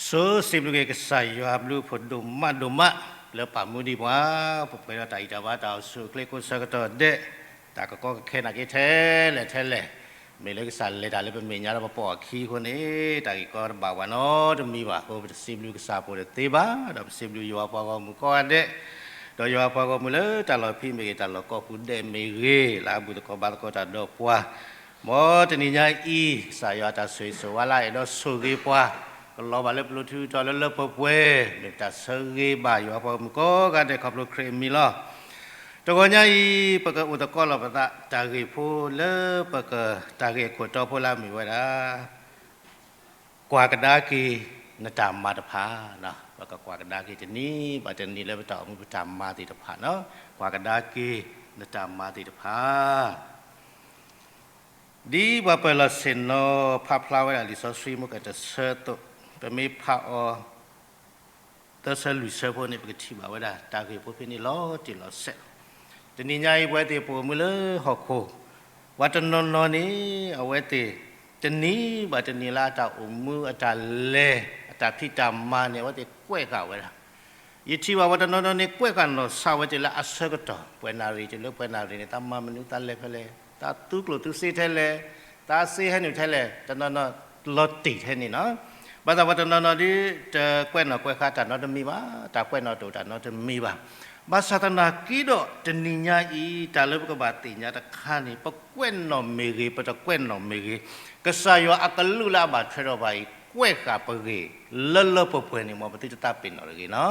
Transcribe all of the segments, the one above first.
ဆိစံးဘျုးက့ၤကစၢ်ယွၤဘျုးဖှိၣ်ဒိၣ်မးဒိၣ်မး လၢပာ်မူဒံးပှၤ ပှဲၤဒီးတၢ်အံၣ်တၢ်ဘါတၢ်အိၣ်ဆူၣ်အိၣ်ချ့ကိးဆၢကတီၢ်ဒဲး တၢ်ကကီကခဲနာ်က့ထဲလဲၣ်ထဲလဲၣ် မ့ၢ်လၢကစၢ်လဲၤတၢ်လၢပမဲာ်ညါဒီးပပိာ်အခံအဃိန့ၣ် တၢ်ဂ့ၢ်ကီတဘၣ်ပှၤနီတမံၤဘၣ်အဃိ ပတစံးဘျုးကစၢ်ဖိတသ့ဘၣ် ဒီးပစံးဘျုးယွၤပှၤဂီၢ်မုၢ်ကိးဂၤဒဲး ဒီးယွၤပှၤဂီၢ်မုၢ်လၢတၢ်လီၢ်ဖံးမ့ၢ်ဂ့ၤ တၢ်လီၢ်ကိးပူၤဒဲးမ့ၢ်ဂ့ၤ လၢအဘူၣ်သကိးဘါသကိးတၢ်ဒီးပှၤ မ်တနံၤညါအံၤ ကစၢ်ယွၤအတၢ်ဆိၣ်ဂ့ၤဆိၣ်ဝါလၢအအဲၣ်ဒိးဆိၣ်ဂ့ၤပှၤ ကလီၤဘၣ်လၢပလိၤထူတီၤလၢလၢပှဲၤပှဲၤ မ့ၢ်ပတၢ်ဆၢဂ့ၤဘၣ်ယွၤပှၤဂီၢ်မုၢ်ကိးဂၤဒဲးခီဖျိခရံာ်အမံၤလီၤ. တဂီၤညါအံၤ ပကအိၣ်သကိးလီၤပသး တၢ်ဂ့ၢ်ဖိလၢပက တၢ်ဂ့ၢ်အခိၣ်တီဖိလၢအမ့ၢ်ဝဲဒၣ် ကွၢ်ကဒါက့ၤနတၢ်မၤတဖၣ်, ပကကွၢ်ကဒါက့ၤတနံၤဘၣ်တနံၤလၢပတၢ်အိၣ်မူပတၢ်မၤသ့ၣ်တဖၣ်နီၤ, ကွၢ်ကဒါက့ၤနတၢ်မၤသ့ၣ်တဖၣ် ဒ်ပှၤပၢၤလီၢ်ဆ့ၣ်နီၤဖးဖျါဝဲဒၣ်လံာ်စီဆှံမုၢ်ကတၢၢ်တဆၢအသိး, ပမ့ၢ်ဖးအီၤ သၢဆၢလွံၢ်ဆၢဖိန့ၣ် ပကထံၣ်ဘၣ်ဝဲဒၣ် တၢ်ဂ့ၢ်ဖိဖဲန့ၣ်လီၤတံၢ်လီၤဆဲးလီၤ. တနံၤညါအံၤ ပဝဲသ့ၣ်ပအိၣ်မူလၢဟီၣ်ခိၣ် ပှၤတနီၤနီၤန့ၣ် အဝဲသ့ၣ် တနံၤဘၣ်တနံၤလၢအတၢ်အိၣ်မူအတၢ်လဲၤ အတၢ်ဖံးတၢ်မၤန့ၣ် အဝဲသ့ၣ်ကွဲးဃာ်ဝဲဒၣ် ယထံၣ်ဘၣ်ပှၤတနီၤနီၤန့ၣ် ကွဲးဃာ်နီၢ်ဆါဝဲသ့ၣ်လၢအဆၢကတီၢ် ပှဲၤနၣ်ရံၣ်တုၤလၢပှဲၤနၣ်ရံၣ်န့ၣ် သးမၤမနုၤသးလဲၤဖဲလဲၣ် သးသူကျိၣ်သူစ့ထဲလဲၣ် သးစ့ဟဲနုာ်ထဲလဲၣ် တနီၤနီၤလီၤတံၢ်ထဲန့ၣ်နီၤ, ဘၣ်ဆၣ်ပှၤတနီၤနီၤဒ် တကွဲးနီၣ်ကွဲးဃာ်တၢ်နီတမံၤဘၣ်, တၢ်ကွဲးနီၣ်တအိၣ်တၢ်နီတမံၤဘၣ်. ဘၣ်ဆၣ်သနာ်က့ဒီး တနံၤညါအံၤ တၢ်လၢပကဘၣ်သ့ၣ်ညါတခါန့ၣ် ပကွဲးနီၣ်မ့ၢ်ဂ့ၤ ပတကွဲးနီၣ်မ့ၢ်ဂ့ၤ, ကစၢ်ယွၤအကလူးလၢအဘၣ်ထွဲဒီးပှၤအံၤ ကွဲးဃာ်ပဂ့ၢ် လၢလၢပှဲၤပှဲၤန့ၣ် မ်ပသုတသးပ့ၤနီၣ်တဂ့ၤနီၤ.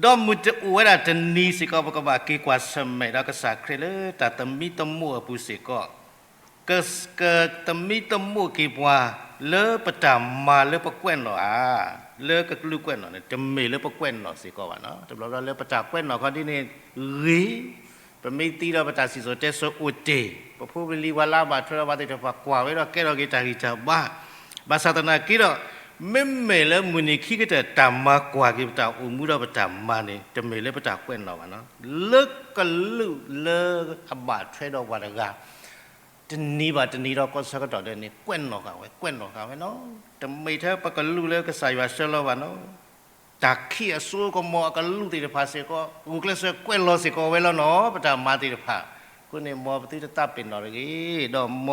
ဒီးမုၢ်တအိၣ်ဝဲဒၣ်တနံၤစ့ၢ်ကီး ပကဘၣ်က့ၤကွၢ်ဆၢၣ်မဲာ်ဒီးကစၢ်ခရံာ်လၢတၢ်သမံသမိးအပူၤစ့ၢ်ကီး, က ကသမံသမိးက့ၤပှၤ လၢပတၢ်မၤလၢပကွဲးနီၣ်ဧါ, လၢကလူးကွဲးနီၣ်န့ၣ် တမ့ၢ်လၢပကွဲးနီၣ်စ့ၢ်ကီးဘၣ်နီၤ. တဘျီဘျီလၢပတၢ်ကွဲးနီၣ်ခီဒ်န့ၣ်ဂ့ၤ ပမ့ၢ်သံဒီးပတၢ်စံၣ်စိၤတဲစိၤအိၣ်တ့ၢ်, ပဖိပလံၤပှၤလၢအဘၣ်ထွဲဒီးပှၤသ့ၣ်တဖၣ်ကွၢ်ဝဲဒီးကဲထီၣ်က့ၤတၢ်ဂံၢ်တၢ်ဘါ, ဘၣ်ဆၣ်သနာ်က့ဒီး မ့မ့ၢ်လၢမုၢ်နံၤခံကတၢၢ်တၢ်မၤကွၢ်က့ၤပတၢ်အိၣ်မူဒီးပတၢ်မၤန့ၣ် တမ့ၢ်လၢပတၢ်ကွဲးနီၣ်ဘၣ်နီၤ. လၢကလူးလၢအဘၣ်ထွဲဒီးပှၤတဂၤ တနံၤဘၣ်တနံၤဒီးကိးဆၢကတီၢ်ဒဲးန့ၣ် ကွဲးနီၣ်ဃာ်ဝဲ ကွဲးနီၣ်ဃာ်ဝဲနီၤ. တမ့ၢ်ထဲပကလူးလၢကစၢ်ယွၤဆှၢလီၤဘၣ်နီၤ. တၢ်ခံးအစိကမီၤအကလူးသ့ၣ်တဖၣ်စ့ၢ်ကီး ဂုာ်ကျဲးစၢးကွဲးလီၤစ့ၢ်ကီးဝဲလီၤနီၤ ပတၢ်မၤသ့ၣ်တဖၣ်. အဃိန့ၣ် မ်ပသုတသးပ့ၤနီၣ်တဂ့ၤ, ဒီးမ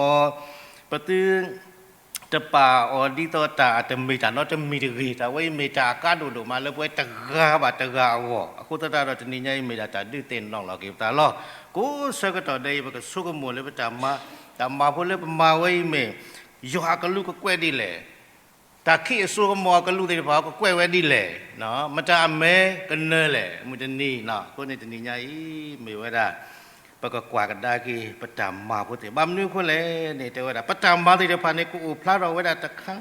်ပသု တပာ်အီၤဒ်သိးတၢ်အတမ့ၢ်တၢ်နီတမံၤတဂ့ၤ. တၢ်ဝဲအံၤမ့ၢ်တၢ်အကါဒိၣ်ဒိၣ်မးလၢပဝဲတဂၤဘၣ်တဂၤအဂီၢ်, အဃိသတးဒီးတနံၤညါအံၤမ့ၢ်ဒၣ်တၢ်ဒုးသ့ၣ်နီၣ်လီၤက့ၤပသးလီၤ. ကိးဆၢကတီၢ်ဒဲးအံၤ ပကဆိကမိၣ်လၢပတၢ်မၤ, တၢ်မၤဖိလၢပမၤဝဲအံၤမ့ၢ် ယွၤအကလူးကကွဲးဒ်လဲၣ်. တၢ်ခံးအစိကမီၤအကလူးသ့ၣ်တဖၣ် ကကွဲးဝဲဒ်လဲၣ်, မတၤအမဲာ်ကနၢၤလဲၣ်, မုၢ်တနံၤနီၤ. အဃိန့ၣ်တနံၤညါအံၤ မ့ၢ်ဝဲဒၣ် ပကကွၢ်ကဒါက့ၤ ပတၢ်မၤဖိသ့ၣ်, ဘၣ်မနုၤအဃိလဲၣ်န့ၣ် တဲဝဲဒၣ် ပတၢ်မၤသ့ၣ်တဖၣ်န့ၣ် ကအိၣ်ဖျါထီၣ်ဝဲဒၣ်တခါ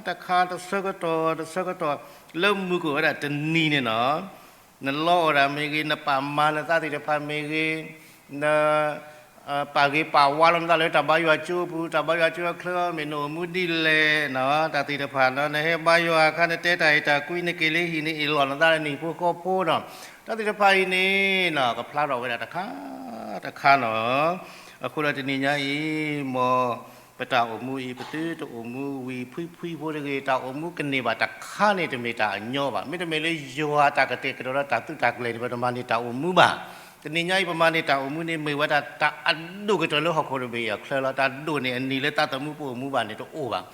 တခါ တဆၢကတီၢ် တဆၢကတီၢ် လၢမုၢ်ကအိၣ်ဝဲဒၣ်တနံၤန့ၣ်နီၤ. နလီအီၣ်တၢ်မ့ၢ်ဂ့ၤ, နပာ်မၤနသးသ့ၣ်တဖၣ်မ့ၢ်ဂ့ၤ, န ပာ်ဂ့ၤပာ်ဝါလီၤနသးလၢတၢ်ဘါယွၤကၠိအပူၤ, တၢ်ဘါယွၤကၠိအချၢ မ့ၢ်နအိၣ်မူဒ်လဲၣ်နီၤ, တၢ်သ့ၣ်တဖၣ်နီၤ, နဟဲဘါယွၤအခါ နတဲတၢ်အဲၣ်တၢ်ကွံ နက့ၤလၢဟံၣ် နအ့ၣ်လိာ်နသးလၢနဟံၣ်ဖိဃီဖိနီၤ, တၢ်သ့ၣ်တဖၣ်အံၤန့ၣ်နီၤ ကဖျါထီၣ်ဝဲဒၣ်တခါ တခါနီၤ. အဃိဒီးတနံၤညါအံၤ မ်ပတၢ်အိၣ်မူအံၤ ပသုတအိၣ်မူဝံၤဖှံဖှံဖိတဂ့ၤ, တၢ်အိၣ်မူကန့ၢ်ဘၣ်တခါန့ၣ် တမ့ၢ်တၢ်အညီဘၣ်. မ့တမ့ၢ်လၢယွၤအတၢ်ကတဲာ်ကတီၤဒီးတၢ်သုးတၢ်ကျဲၤန့ၣ် ပတမၤန့ၢ်တၢ်အိၣ်မူဘၣ်. တနံၤညါအံၤ ပမၤန့ၢ်တၢ်အိၣ်မူန့ၣ် မ့ၢ်ဝဲဒၣ်တၢ်အဒိၣ်ကတၢၢ်လၢဟီၣ်ခိၣ်တဘ့ၣ်အချၢလီၤ. တၢ်ဒိၣ်န့ၣ် အနံၤလၢသးသမူပအိၣ်မူဘၣ်န့ၣ် တအိၣ်ဘၣ်.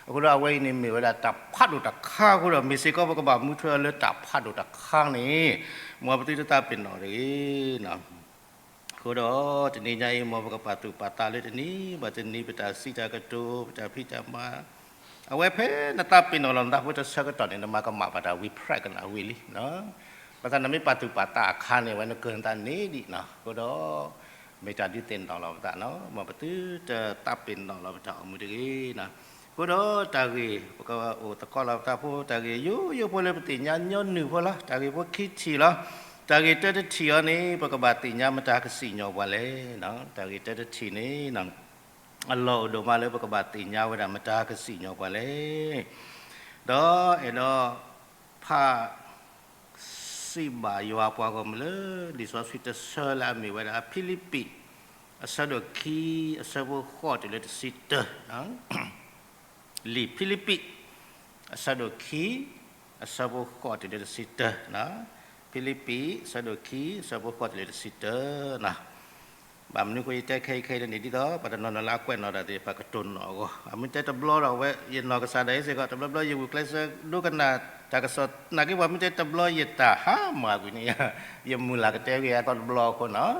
အဃိဒီးအဝဲအံၤန့ၣ် မ့ၢ်ဝဲဒၣ်တၢ်ဖးဒိၣ်တခါအဃိဒီး မ့ၢ်စ့ၢ်ကီးပကဘၣ်မူထွဲအီၤလၢတၢ်ဖးဒိၣ်တခါန့ၣ် မ်ပသုတသးပ့ၤနီၣ်တဂ့ၤနီၤ. အဃိဒီး တနံၤညါအံၤ မ်ပကပာ်သူၣ်ပာ်သးလၢတနံၤဘၣ်တနံၤ ပတၢ်စံးတၢ်ကတိၤ ပတၢ်ဖံးတၢ်မၤ အဝဲဖဲနသးပ့ၤနီၣ်လီၤနသးဖိတဆၢကတီၢ်န့ၣ် နမၤကမၣ်ဘၣ်တၢ်ဝံၤ ဖြဲးကနၣ်ဝံၤလံ. ဘၣ်ဆၣ်နမ့ၢ်ပာ်သူၣ်ပာ်သးအခါန့ၣ် အဝဲနကၢၤနသးန့ၢ်ဒံးနီၤ. အဃိဒီး မ့ၢ်တၢ်ဒုးသ့ၣ်နီၣ်လီၤပသးနီၤ, မ်ပသုတသးပ့ၤနီၣ်လီၤပတၢ်အိၣ်မူတဂ့ၤနီၤ. အဃိဒီးတၢ်ဂ့ၢ် ပကအိၣ်သကိးလီၤပသးဖိ တၢ်ဂ့ၢ်ယိယိဖိလၢပသ့ၣ်ညါညီနုၢ်ဖိလီၤ. တၢ်ဂ့ၢ်ဖိခံထံၣ်လီၤ. တၢ်ဂ့ၢ်တၢတထံၣ်အံၤန့ၣ် ပကဘၣ်သ့ၣ်ညါမတၤကစံၣ်ညီၣ်ပှၤလဲၣ်နီၤ. တၢ်ဂ့ၢ်တၢတထံၣ်န့ၣ် အလီၢ်အိၣ်ဒိၣ်မးလၢပကဘၣ်သ့ၣ်ညါဝဲဒၣ်မတၤကစံၣ်ညီၣ်ပှၤလဲၣ်. ဒီးအဲၣ်ဒိးဖး စံးဘၣ်ယွၤပှၤဂီၢ်မုၢ်လၢ လံာ်စီဆှံတဆၢလၢအမ့ၢ်ဝဲဒၣ် ဖံလံးပံး အဆၢဒိၣ်ခံ အဆၢဖိဃိးတုၤလၢတဆံတၢ လံာ်ဖံလံးပံး အဆၢဒိၣ်ခံ, အဆၢဖိဃိးတုၤလၢတဆံတၢ, ဖံလံးပံး အဆၢဒိၣ်ခံ အဆၢဖိဃိးတုၤလၢတဆံတၢနီၤ. ဘၣ်မနုၤဃိယတဲခဲအံၤခဲအံၤန့ၣ် ဒ်သိးပှၤတနီၤနီၤလၢအကွဲးနီၣ်တၢ်သ့ၣ်တဖၣ်ကတိၤနီၣ်အဂီၢ်, အမ့ၢ်တဲတဘျီဒီး အဝဲယနီၢ်ကစၢ်ဒၣ်အံၤစ့ၢ်ကီး တဘျီဘျီယဂုာ်ကျဲးစၢးဒိကနၣ်တၢ်ကစီၣ်နာ်က့ ပှၤမ့ၢ်တဲတဘျီယတၢ်ဟါမၢ်ကွံာ်န့ၣ် ယမုၢ်လၢ်ကတဲဂ့ၤအသီတဘျီအဃိနီၤ,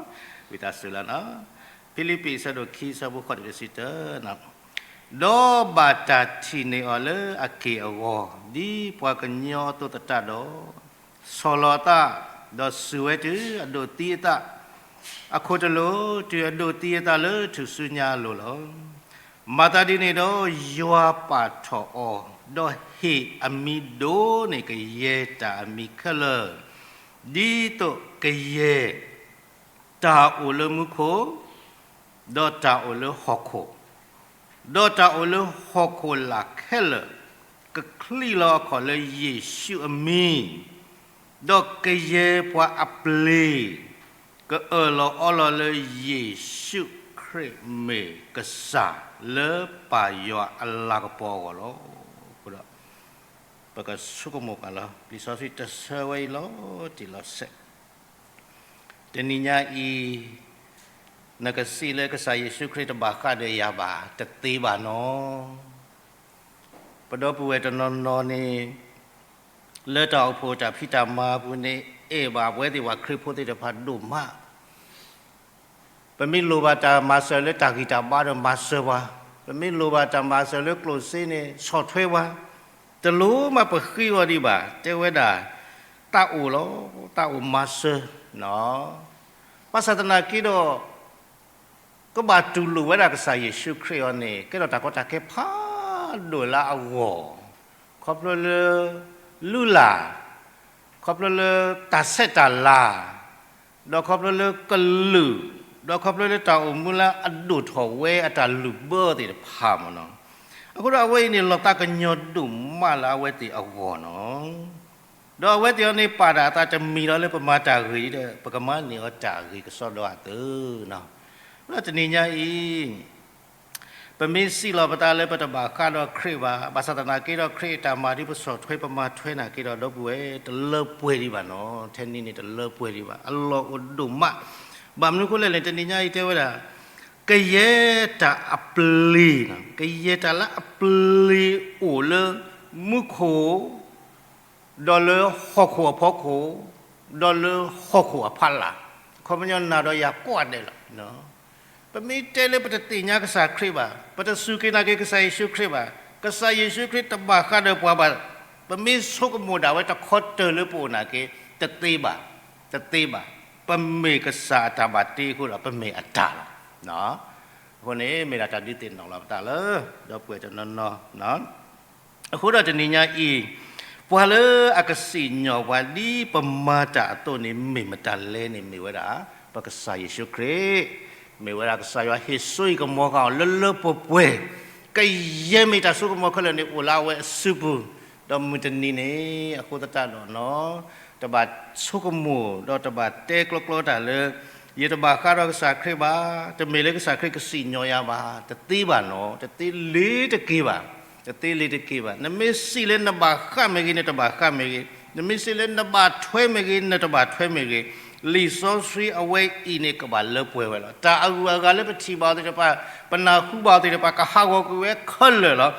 ဝံသးစူၤလီၤနီၤ. ဖံလံးပံး အဆၢဒိၣ်ခံ အဆၢဖိဃိးတုၤလၢတဆံတၢ, ဒီးဘၣ်တၢ်ထံၣ်န့ၢ်အီၤလၢအက့ၢ်အဂီၤ ဒ်ပှၤကညီအသိးသတးဒီး ဆီၣ်လီၤအသး, ဒီးစူၢ်ဝဲတုၤအဒိးသံအသး, အခိၣ်တလိာ် တုၤအဒိးသံအသးလၢထူၣ်စုညါအလိၤလီၤ. မၤသးဒ်န့ၣ်ဒီး ယွၤပာ်ထီၣ်အီၤ, ဒီးဟ့ၣ်အမံၤဒိၣ်န့ၢ်ကယဲၢ်တၢ်အမံၤခဲလၢာ်, ဒ်သိးကယဲၢ် တၢ်အိၣ်လၢမူခိၣ်, ဒီးတၢ်အိၣ်လၢဟီၣ်ခိၣ်, ဒီးတၢ်အိၣ်လၢဟီၣ်ခိၣ်လာ်ခဲလၢာ်, ကချံးလီၤအခီၣ်လၢယ့ၣ်ၡူးအမံၤ, ဒီးကယဲၢ်ပှၤအပျ့ၤ ကအၢၣ်လီၤအီလီၤလၢယ့ၣ်ၡူးခရံာ်မ့ၢ်ကစၢ်လၢပၢ်ယွၤအလၤကပီၤအဂီၢ်လီၤ. အဃိဒီး ပကဆိကမိၣ်က့ၤလီၤ လံာ်စီဆှံတဆၢဝဲအံၤလီၤတံၢ်လီၤဆဲး တနံၤညါအံၤ နကစံးလၢကစၢ်ယ့ၣ်ၡူးခရံာ်တဘၣ်ဃးဒီးယၤဘၣ် တသ့ဘၣ်နီၤ. ပဒီပုၢ်ဝဲၢ်တနီၤနီၤန့ၣ် လၢတၢ်အိၣ်ဖှိၣ်တၢ်ဖံးတၢ်မၤအပူၤန့ၣ် အဲၣ်ဘၣ်ပဝဲသ့ၣ်ပှၤခရံာ်ဖိသ့ၣ်တဖၣ်ဒိၣ်မး ပမ့ၢ်လိၣ်ဘၣ်တၢ်မၤစၢၤလၢတၢ်ဂံၢ်တၢ်ဘါဒီးမၤစၢၤပှၤ, ပမ့ၢ်လိၣ်ဘၣ်တၢ်မၤစၢၤလၢကျိၣ်စ့န့ၣ် ဆီၣ်ထွဲပှၤ, တလိၣ်မးပဃ့အီၤဒံးဘၣ်, တဲဝဲဒၣ် တၢ်အိၣ်လီၤ, တၢ်အိၣ်မၤစၢၤ, ဘၣ်ဆၣ်သနာ်က့ဒီး ကဘၣ်တူၢ်လိာ်ဝဲဒၣ်ကစၢ်ယ့ၣ်ၡူးခရံာ်အီၤန့ၣ် ကဲထီၣ်တၢ်ကီတၢ်ခဲဖးဒိၣ်လၢအဂီၢ်, ခီဖျိလၢ လုၢ်လၢ်, ခီဖျိလၢတၢ်ဆဲးတၢ်လၤ, ဒီးခီဖျိလၢကလုာ်, ဒီးခီဖျိလၢတၢ်အိၣ်မူလၢအဒိၣ်ထီၣ်ဝဲအတၢ်လုၢ်ဘၢသ့ၣ်တဖၣ်မ့ၢ်နီၤ. အဃိဒီးအဝဲအံၤန့ၣ် လီၤသးကညီၤဒိၣ်မးလၢအဝဲသ့ၣ်အဂီၢ်နီၤ. ဒီးအဝဲသ့ၣ်အီၤန့ၣ်ပာ်ဒၣ်အသးတမံၤလီၤလၢပမၤတၢ်ဂ့ၤဒီး ပကမၤန့ၢ်အီၤတၢ်အဂ့ၤကစီဒီဂၤသ့နီၤ. ဒီးတနံၤညါအံၤ ပမ့ၢ်စံးလီၤပသးလၢပတဘၣ်ဃးဒီးခရံာ်ဘၣ်, ဘၣ်ဆၣ်သနာ်က့ဒီးခရံာ်အတၢ်မၤဒ်ပဆီၣ်ထွဲပမၤထွဲနာ်က့ဒီး ဒီပုၢ်ဝဲၢ်တလၢပှဲၤဒံးဘၣ်နီၤ, ထဲန့ၣ်န့ၣ်တလၢပှဲၤဒံးဘၣ်, အလီၢ်အိၣ်ဒိၣ်မး. ဘၣ်မနုၤအဃိလဲၣ်န့ၣ် တနံၤညါအံၤတဲဝဲဒၣ် ကယဲၢ်တၢ်အပျ့ၤ, ကယဲၢ်တၢ်လၢအပျ့ၤအိၣ်လၢမူခိၣ် ဒီးလၢဟီၣ်ခိၣ်အဖီခိၣ်, ဒီးလၢဟီၣ်ခိၣ်အဖီလာ်, ခီပညီနၤဒီးယၤကိးဂၤဒဲးလီၤ. ပမ့ၢ်တဲလၢပတသ့ၣ်ညါကစၢ်ခရံာ်ဘၣ်, ပတစူၢ်က့ၤနာ်က့ၤကစၢ်ယ့ၣ်ၡူးခရံာ်ဘၣ်, ကစၢ်ယ့ၣ်ၡူးခရံာ်တဘၣ်ဃးဒီးပှၤဘၣ်, ပမ့ၢ်ဆိကမိၣ်ဒၣ်ဝဲတခီတၢၤလၢပအိၣ်နာ်က့, တသ့ဘၣ်, တသ့ဘၣ်. ပမ့ၢ်ကစၢ်အတၢ်ဘၣ်တ့အဃိဒီး ပမ့ၢ်အတၢ်လီၤ. အဃိန့ၣ် မ့ၢ်ဒၣ်တၢ်ဒုးသ့ၣ်နီၣ်လီၤပသးလၢ ဒီပုၢ်ဝဲၢ်တနီၤနီၤ အဃိဒီးတနံၤညါအံၤ, ပှၤလၢအကစံၣ်ညီၣ်ပှၤဒ်ပမၤတၢ်အသိးန့ၣ် မ့ၢ်မတၤလဲၣ်န့ၣ် မ့ၢ်ဝဲဒၣ် ပကစၢ်ယ့ၣ်ၡူးခရံာ်, မ့ၢ်ဝဲဒၣ်ကစၢ်ယွၤဟ့ၣ်စိဟ့ၣ်ကမီၤဃာ်အီၤလၢလၢပှဲၤပှဲၤ, ကယဲၢ်မ့ၢ်တၢ်စိကမီၤခဲလၢာ်န့ၣ် အိၣ်လၢအဝဲအစုပူၤ, ဒီးမုၢ်တနံၤန့ၣ် အဃိသတးဒီးနီၤ တဘၣ်ဆိကမိၣ် ဒီးတဘၣ်တဲကျီကျီတၢ်လၢ ယတဘၣ်ဃးဒီးကစၢ်ခရံာ်ဘၣ်, တမ့ၢ်လၢကစၢ်ခရံာ်ကစံၣ်ညီၣ်ယၤဘၣ်, တသ့ဘၣ်နီၤ, တသ့လ့ၤတက့ၤဘၣ်, တသ့လ့ၤတက့ၤဘၣ်. နမ့ၢ်စံးလၢနဘၣ်ဃးမ့ၢ်ဂ့ၤ နတဘၣ်ဃးမ့ၢ်ဂ့ၤ, နမ့ၢ်စံးလၢနဘၣ်ထွဲမ့ၢ်ဂ့ၤ နတဘၣ်ထွဲမ့ၢ်ဂ့ၤ, လံာ်စီဆှံအဝဲအံၤန့ၣ်ကဘၣ်လၢပှဲၤဝဲလီၤ. တၢ်အဂုၤအဂၤလၢပထံၣ်ဘၣ်အီၤသ့ၣ်တဖၣ်, ပနၢ်ဟူဘၣ်အီၤသ့ၣ်တဖၣ် ကဟးဂီၤကွံာ်ဝဲခဲလၢာ်လီၤ.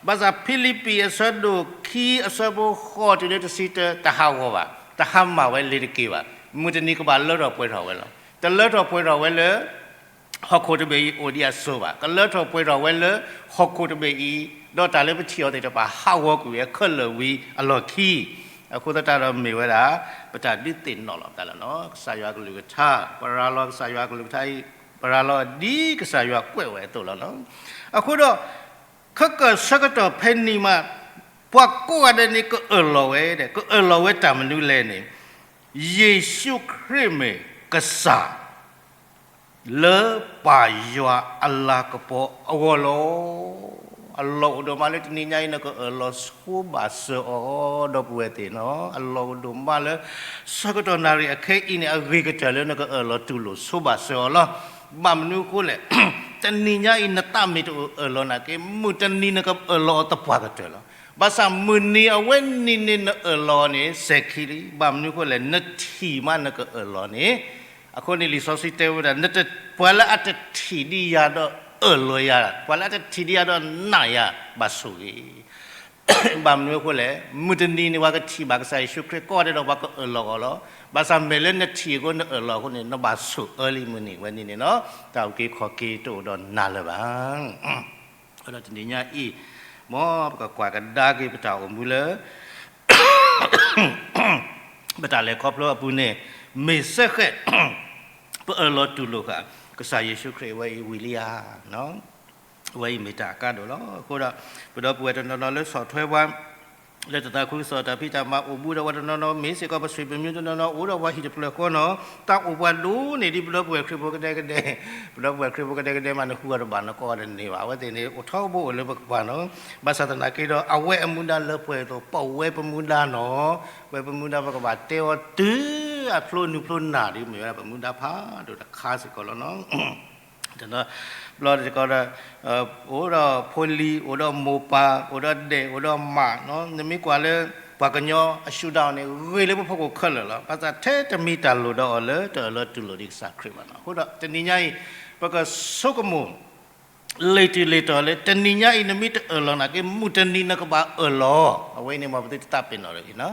ဘၣ်ဆၣ်ဖံလံးပံးအဆၢဒိၣ်ခံအဆၢဖိဃိးတုၤလၢတဆံတၢ တဟးဂီၤဘၣ်, တဟးမၢ်ဝဲလ့ၤတက့ၤဘၣ်, မုၢ်တနံၤကဘၣ်လၢထီၣ်ပှဲၤထီၣ်ဝဲလီၤ. တလၢထီၣ်ပှဲၤထီၣ်ဝဲလၢ ဟီၣ်ခိၣ်တဘ့ၣ်အံၤအိၣ်ဒံးအစိၤဘၣ်, ကလၢထီၣ်ပှဲၤထီၣ်ဝဲလၢဟီၣ်ခိၣ်တဘ့ၣ်အံၤ, ဒီးတၢ်လၢပထံၣ်အီၤသ့ၣ်တဖၣ်ဟးဂီၤကွံာ်ဝဲခဲလၢာ်ဝံၤအလီၢ်ခံ, အဃိသတးဒီးမ့ၢ်ဝဲဒၣ် ပတၢ်ဒုးသ့ၣ်နီၣ်လီၤပသးလီၤနီၤ. ကစၢ်ယွၤကလုၢ်ကထါ, ပရၤလီၤကစၢ်ယွၤကလုၢ်ကထါအံၤ, ပရၤလီၤဒ်ကစၢ်ယွၤကွဲးဝဲအသိးလီၤနီၤ. အဃိဒီး ခဲကၢၣ်ဆၢကတီၢ်ဖဲန့ၣ်မး, ပှၤကိးဂၤဒဲးန့ၣ် ကအၢၣ်လီၤဝဲဒီး ကအၢၣ်လီၤဝဲတၢ်မနုၤလဲၣ်န့ၣ်, ယ့ၣ်ၡူးခရံာ်မ့ၢ်ကစၢ် လၢပၢ်ယွၤအလၤကပီၤအဂီၢ်လီၤ. အလီၢ်အိၣ်ဒိၣ်မးလၢတနံၤညါအံၤ နကအၢၣ်လီၤဆိဘၣ်စၢၤအီၤ ဒီပုၢ်ဝဲၢ်သ့ၣ်နီၤ. အလီၢ်အိၣ်ဒိၣ်မးလၢ ဆၢကတီၢ်နၣ်ရံၣ်အခဲအံၤန့ၣ် အဂ့ၤကတၢၢ်လၢနကအၢၣ်လီၤတူၢ်လိာ်ဆိဘၣ်စၢၤအီၤလီၤ. ဘၣ်မနုၤအဃိလဲၣ်, တနံၤညါအံၤနသးမ့ၢ်တအိၣ်အၢၣ်လီၤနာ်က့ မုၢ်တနံၤနကအၢၣ်လီၤအီၤသပှၢ်ကတၢၢ်လီၤ. ဘၣ်ဆၣ်မုၢ်နံၤအဝဲန့ၣ်န့ၣ် နအၢၣ်လီၤန့ၣ် စဲၤခံလံ. ဘၣ်မနုၤအဃိလဲၣ်, နထံၣ်မးနကအၢၣ်လီၤန့ၣ်. အဃိန့ၣ်လံာ်စီဆှံတဲဝဲဒၣ် ပှၤလၢအတထံၣ်ဒံးယၤဒီးအၢၣ်လီၤယၤ, ပှၤလၢအတထံၣ်ဒံးယၤဒီးနာ်ယၤ, ဘၣ်ဆိၣ်ဂ့ၤ ဘၣ်မနုၤအဃိလဲၣ်, မုၢ်တနံၤန့ၣ် ပှၤကထံၣ်ဘၣ်ကစၢ်ယ့ၣ်ၡူးခရံာ်ကိးဂၤဒဲးဒီး ပှၤကအၢၣ်လီၤအီၤလီၤ. ဘၣ်ဆၣ်မ့ၢ်လၢနထံၣ်အဃိ နအၢၣ်လီၤအဃိန့ၣ် နဘၣ်ဆိၣ်အၢလံမုၢ်နံၤဝဲန့ၣ်န့ၣ်လီၤ. တၢ်အုၣ်က့ၤခီၣ်က့ၤတအိၣ်ဒီးနၤလၢၤဘၣ်. အဃိဒီးတနံၤညါအံၤ, မ်ပကကွၢ်ကဒါက့ၤပတၢ်အိၣ်မူလၢ ပတၢ်လဲၤခီဖျိအပူၤန့ၣ်, မ့ၢ်စ့ၢ်ကီး ပအၢၣ်လီၤတူၢ်လိာ်ဃာ် ကစၢ်ယ့ၣ်ၡူးခရံာ်အဝဲအံၤဝံၤလံဧါ. အဝဲအံၤမ့ၢ်တၢ်အကါဒိၣ်လီၤ. အဃိဒီး ပဒီပုၢ်ဝဲၢ်တနီၤနီၤလၢဆီၣ်ထွဲပှၤ လၢတၢ်သးခုကစီၣ်တၢ်ဖံးတၢ်မၤအိၣ်ဘူးဒီးပှၤတနီၤနီၤ မ့ၢ်စ့ၢ်ကီးပဆွေမျိုးတနီၤနီၤ အိၣ်ဒီးပှၤဟံၣ်တဖျၢၣ်ဃီနီၤ, တၢ်အိၣ်ပှၤဒိၣ်န့ၢ်ဒံးပဒီပုၢ်ဝဲၢ်ခရံာ်ဖိကဒဲကဒဲ, ပဒီပုၢ်ဝဲၢ်ခရံာ်ဖိကဒဲကဒဲမး နဃုအီၤတဘၣ် နကိးအီၤတန့ၢ်ဘၣ်. အဝဲသ့ၣ်န့ၣ် အိၣ်ထီဘိအိၣ်လၢပကပၤနီၤ. ဘၣ်ဆၣ်သနာ်က့ဒီး အဝဲအမူဒါလၢပှဲၤအသိး ပဝဲပမူဒါနီၤ, ပဝဲပမူဒါ ပကဘၣ်တဲအီၤတုၤအဖျိနုာ်ဖျိနၢ်ဒ်မ့ၢ်ဝဲဒၣ်ပမူဒါဖးဒိၣ်တခါစ့ၢ်ကီးလီၤနီၤ. တနီၤဘျီတခီဒီး အိၣ်ဒီးဖိလံၤ အိၣ်ဒီးမိၢ်ပၢ် အိၣ်ဒီးဒဲး အိၣ်ဒီးမးနီၤ, နမ့ၢ်ကွၢ်လၢ ပှၤကညီအရှုံးဒၣ်အီၤန့ၣ် ဂ့ၤလၢပဖီခိၣ်ခဲလၢာ်လီၤ. ဘၣ်ဆၣ်ထဲတမ့ၢ်တၢ်လိၣ်ဒီးအီၤလၢတအၢၣ်လီၤတူၢ်လိာ်ဒံးကစၢ်ခရံာ်ဘၣ်နီၤ. အဃိဒီးတနံၤညါအံၤ ပကဆိကမိၣ် လံာ်တုၤလံာ်တီၤလၢ တနံၤညါအံၤ နမ့ၢ်တအၢၣ်လီၤနာ်က့ မုၢ်တနံၤနကဘၣ်အၢၣ်လီၤ. အဝဲအံၤန့ၣ် မ်ပသုတသးပ့ၤနီၣ်တဂ့ၤနီၤ.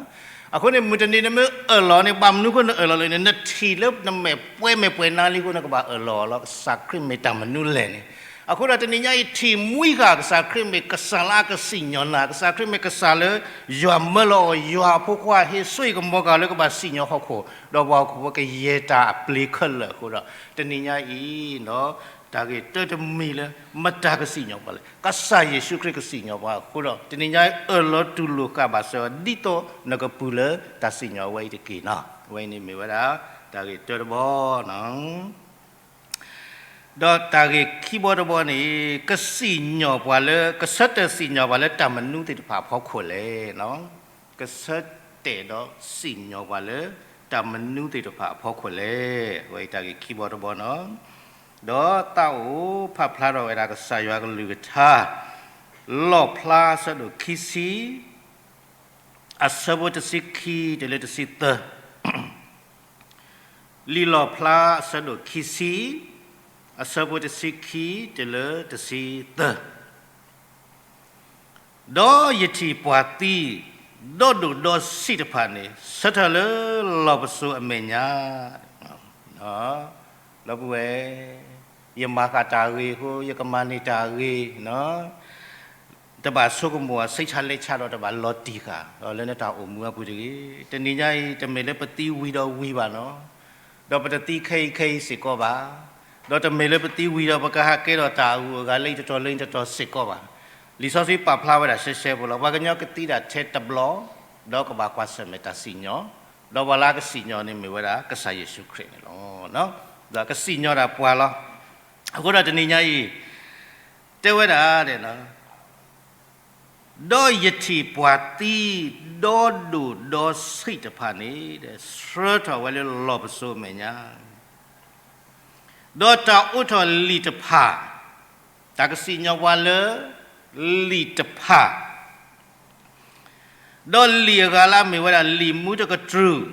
အဃိန့ၣ် မုၢ်တနံၤနမ့ၢ်အၢၣ်လီၤန့ၣ် ဘၣ်မနုၤအဃိနအၢၣ်လီၤလၢန့ၣ် နထံၣ်လၢနမဲာ်ပှဲၤမဲာ်ပှဲၤနါလံအဃိ နကဘၣ်အၢၣ်လီၤလီၤ. ကစၢ်ခရံာ်မ့ၢ်တၢ်မနုၤလဲၣ်န့ၣ်. အဃိဒီးတနံၤညါအံၤ ထံၣ်မှံဃာ်ကစၢ်ခရံာ်မ့ၢ်ကစၢ်လၢအကစံၣ်ညီၣ်နၤ, ကစၢ်ခရံာ်မ့ၢ်ကစၢ်လၢ ယွၤမၢလီၤအီၤ ယွၤအဖိခွါ ဟ့ၣ်ဆိၣ်ဂ့ၤကမီၤကၤလၢကဘၣ်စံၣ်ညီၣ်ဟီၣ်ခိၣ် ဒီးပှၤဟီၣ်ခိၣ်ဖိကယဲၢ်တၢ်အပျ့ၤခဲလၢာ်အဃိဒီး တနံၤညါအံၤ တၢ်ဂ့ၢ်တၢတမံၤလၢ မတၤကစံၣ်ညီၣ်ပှၤလဲၣ်, ကစၢ်ယ့ၣ်ၡူးခရံာ်ကစံၣ်ညီၣ်ပှၤအဃိဒီး တနံၤညါအံၤအၢၣ်လီၤတူၢ်လိာ်ဃာ်ဘၣ်စၢၤအီၤ ဒ်သိးနကပူၤလၢတၢ်စံၣ်ညီၣ်ဝဲအံၤတက့ၢ်နီၤ. အဝဲအံၤန့ၣ်မ့ၢ်ဝဲဒၣ် တၢ်ဂ့ၢ်တၢတဘီနီၤ. ဒီးတၢ်ဂ့ၢ်ခံဘီတဘီန့ၣ် ကစံၣ်ညီၣ်ပှၤလၢ ကဆၢတဲာ်စံၣ်ညီၣ်ပှၤလၢတၢ်မနုၤသ့ၣ်တဖၣ်အဖီခိၣ်လဲၣ်. ကဆၢတဲာ်ဒီးစံၣ်ညီၣ်ပှၤလၢ တၢ်မနုၤသ့ၣ်တဖၣ်အဖီခိၣ်လဲၣ်. အဝဲအံၤတၢ်ဂ့ၢ်ခံဘီတဘီနီၤ. ဒီးသးအိၣ်ဖးဖျါထီၣ်ဝဲဒၣ်ကစၢ်ယွၤကလုၢ်ကထါ လီၣ်ဖျါအဆၢဒိၣ်ခံဆံ အဆၢဖိတဆံခံတုၤလၢတဆံသၢ, လံာ်လီၣ်ဖျါအဆၢဒိၣ်ခံဆံ အဆၢဖိတဆံခံတုၤလၢတဆံသၢ. ဒီးယထံၣ်ပှၤသံ ဒီဒိၣ်ဒီဆံးတဖၣ်န့ၣ် ဆၢထၢၣ်လၢလီၢ်ပစိာ်အမဲာ်ညါ, ဒီပုၢ်ဝဲၢ်, ယမၤဃာ်တၢ်ဂ့ၤအဃိ ယကမၤန့ၢ်တၢ်ဂ့ၤ, တဘၣ်ဆိကမိၣ် ဆံးဆါလဲဆါဒီးတဘၣ်လီၤတံၢ်ဃာ် ဒီးလၢနတၢ်အိၣ်မူအပူၤတဂ့ၤ. တနံၤညါအံၤ တမ့ၢ်လၢပသံဝံၤဒီးဝံၤဘၣ်နီၤ, ဒီးပတသံခဲအံၤခဲအံၤစ့ၢ်ကီးဘၣ်, ဒီးတမ့ၢ်လၢပသံဝံၤဒီးပကဟးကဲထီၣ်တၢ်အဂုၤအဂၤလၢအံၤတတီၤလၢအံၤတတီၤစ့ၢ်ကီးဘၣ်. လံာ်စီဆှံပာ်ဖျါဝဲဒၣ်ရှဲရှဲဖိလီၤ. ပှၤကညီကသံဒၣ်ထဲတဘျီ, ဒီးကဘၣ်ကွၢ်ဆၢၣ်မဲာ်တၢ်စံၣ်ညီၣ်, ဒီးပှၤလၢအကစံၣ်ညီၣ်န့ၣ်မ့ၢ်ဝဲဒၣ်ကစၢ်ယ့ၣ်ၡူးခရံာ်န့ၣ်လီၤ. ဒီးကစံၣ်ညီၣ်ဒၣ်ပှၤလီၤ. အဃိဒီးတနံၤညါအံၤ တဲဝဲဒၣ် ဒီးယထံၣ်ပှၤသံ ဒီဒိၣ်ဒီဆံးတဖၣ်န့ၣ် ဆၢထၢၣ်ဝဲလၢလီၢ်ပစိာ်အမဲာ်ညါ, ဒီးတၢ်အိးထီၣ်လံာ်တဖၣ်, တၢ်ကစံၣ်ညီၣ်ပှၤလၢလံာ်တဖၣ်, ဒီးလံာ်အဂၤလၢအမ့ၢ်ဝဲဒၣ်လံာ်မူတကတြူၢ်,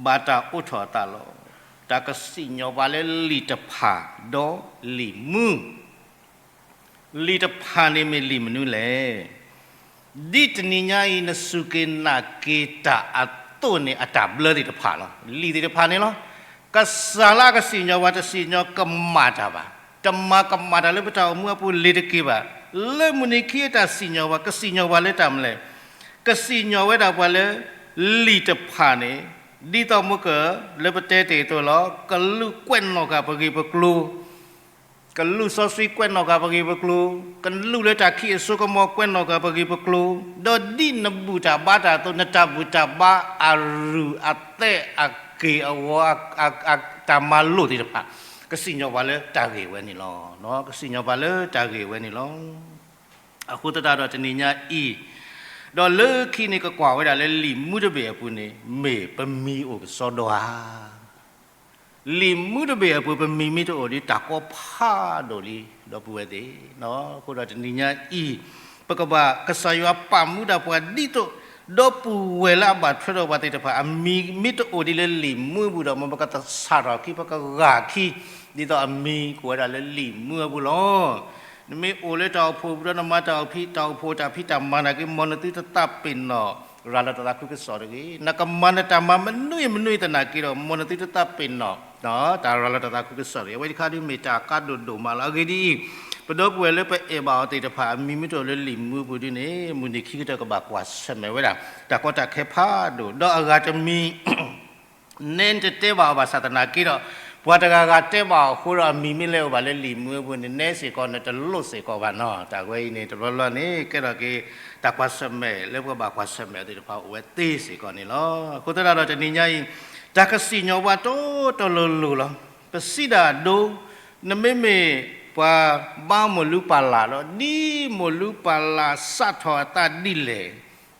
ဘၣ်တၢ်အိးထီၣ်အသးလီၤ. တၢ်ကစံၣ်ညီၣ်ပှၤလၢလံာ်တဖၣ် ဒီးလံာ်မူ လံာ်တဖၣ်န့ၣ်မ့ၢ်လံာ်မနုၤလဲၣ်. ဒ်တနံၤညါအံၤ နစူၢ်က့ၤနာ်က့ၤတၢ်အသိးန့ၣ် အတၢ်ဘျၢသ့ၣ်တဖၣ်လီၤ. လံာ်သ့ၣ်တဖၣ်န့ၣ်လီၤ. ကစၢ်လၢအကစံၣ်ညီၣ်ပှၤ တစံၣ်ညီၣ်ကမၣ်တၢ်ဘၣ်, တမၤကမၣ်တၢ်လၢပတၢ်အိၣ်မူအပူၤလၢၤတက့ၢ်ဘၣ်. လၢမုၢ်နံၤခံအတၢ်စံၣ်ညီၣ်ပှၤ ကစံၣ်ညီၣ်ပှၤလၢတၢ်မနုၤလဲၣ်. ကစံၣ်ညီၣ်ဝဲဒၣ်ပှၤလၢလံာ်တဖၣ်န့ၣ်, ဒ်သိးမုၢ်ကၢၢ်လၢပတဲတ့ၢ်အသိးလီၤ. ကလူးကွဲးနီၣ်ဃာ်ပဂ့ၢ်ပကျိၤ ကလူးစီဆှံကွဲးနီၣ်ဃာ်ပဂ့ၢ်ပကျိၤ, ကလူးလၢတၢ်ခံးအစိကမီၤကွဲးနီၣ်ဃာ်ပဂ့ၢ်ပကျိၤ, ဒီးဒ်နဘူၣ်တၢ်ဘါတၢ်အသိး နတၢ်ဘူၣ်တၢ်ဘါအရုၢ်အသဲးအက့ၢ်အဂီၤ တၢ်မၤလိာ်သ့ၣ်တဖၣ်, ကစံၣ်ညီၣ်ပှၤလၢတၢ်ဂ့ၢ်ဝဲန့ၣ်လီၤ. ကစံၣ်ညီၣ်ပှၤလၢတၢ်ဂ့ၢ်ဝဲန့ၣ်လီၤ. အဃိသတးဒီးတနံၤညါအံၤ, ဒီးလၢခံန့ၣ်ကကွၢ်ဝဲဒၣ်လၢလံာ်မူတဘ့ၣ်အပူၤန့ၣ် မ့ၢ်ပမံၤအိၣ်ကစီဒီဧါ. လံာ်မူတဘ့ၣ်အပူၤ ပမံၤမ့ၢ်တအိၣ်ဒီး တၢ်ကီဖးဒိၣ်လံ ဒီပုၢ်ဝဲၢ်သ့ၣ်. အဃိဒီးတနံၤညါအံၤ, ပကဘၣ်ကစၢ်ယွၤပာ်မူဒၣ်ပှၤဒ်သိး, ဒီပုၢ်ဝဲၢ်လၢအဘၣ်ထွဲဒီးပှၤသ့ၣ်တဖၣ် အမံၤမ့ၢ်တအိၣ်ဒ်လၢလံာ်မူအပူၤဒီး မ်ပကသဆၣ်ထီၣ်အခံ ပကဂၢ်အခံ, ဒ်သိးအမံၤကအိၣ်ဝဲဒၣ်လၢလံာ်မူအပူၤလီၤ. နမ့ၢ်အိၣ်လၢတၢ်အိၣ်ဖှိၣ်ပူၤဒီး နမၤတၢ်အိၣ်ဖှိၣ်တၢ်ဖံးတၢ်မၤနာ်က့ မ်နသုတသးပ့ၤနီၣ် ရၤလီၤတၢ်သးခုကစီၣ်တဂ့ၤ. နကမၤနတၢ်မၤမနုၤမနုၤသနာ်က့ဒီး မ်နသုတသးပ့ၤနီၣ် တၢ်ရၤလီၤတၢ်သးခုကစီၣ်တဂ့ၤ. အဝဲတခါဒုးမ့ၢ်တၢ်အကါဒိၣ်ဒိၣ်မးလီၤ. အဂ့ၢ်ဒ်အံၤ, ပဒီပုၢ်ဝဲၢ်လၢပအဲၣ်ဘၣ်အီၤသ့ၣ်တဖၣ် အမံၤမ့ၢ်တအိၣ်လၢလံာ်မူအပူၤဒ်န့ၣ် မုၢ်နံၤခံကတၢၢ်ကဘၣ်ကွၢ်ဆၢၣ်မဲာ်ဝဲဒၣ် တၢ်ကီတၢ်ခဲဖးဒိၣ်, ဒီးအဂၤတမံၤ နဲနတတဲဘၣ်အီၤဘၣ်ဆၣ်သနာ်က့ဒီး ပှၤတဂၤဂၤတဲဘၣ်အီၤအဃိဒီး အမံၤမ့ၢ်လဲၤအိၣ်ဘၣ်လၢလံာ်မူအပူၤန့ၣ် နဲစ့ၢ်ကီး နတလိၣ်စ့ၢ်ကီးဘၣ်နီၤ. တၢ်ဝဲအံၤန့ၣ် တဘျီဘျီန့ၣ် ကဲထီၣ်က့ၤ တၢ်ကွၢ်ဆၢၣ်မဲာ်လၢပကဘၣ်ကွၢ်ဆၢၣ်မဲာ်အီၤသ့ၣ်တဖၣ်အိၣ်ဝဲသ့စ့ၢ်ကီးန့ၣ်လီၤ. အဃိသတးဒီးတနံၤညါအံၤ တၢ်ကစံၣ်ညီၣ်ပှၤတီတီလိၤလိၤလီၤ. ပစံးဒၣ်အဒိ နမ့မ့ၢ်ပှၤဘါမိၢ်လုၢ်ပၢ်လၢ်ဒီး ဒ်မိၢ်လုၢ်ပၢ်လၢ်စးထီၣ်အသးဒ်လဲၣ်,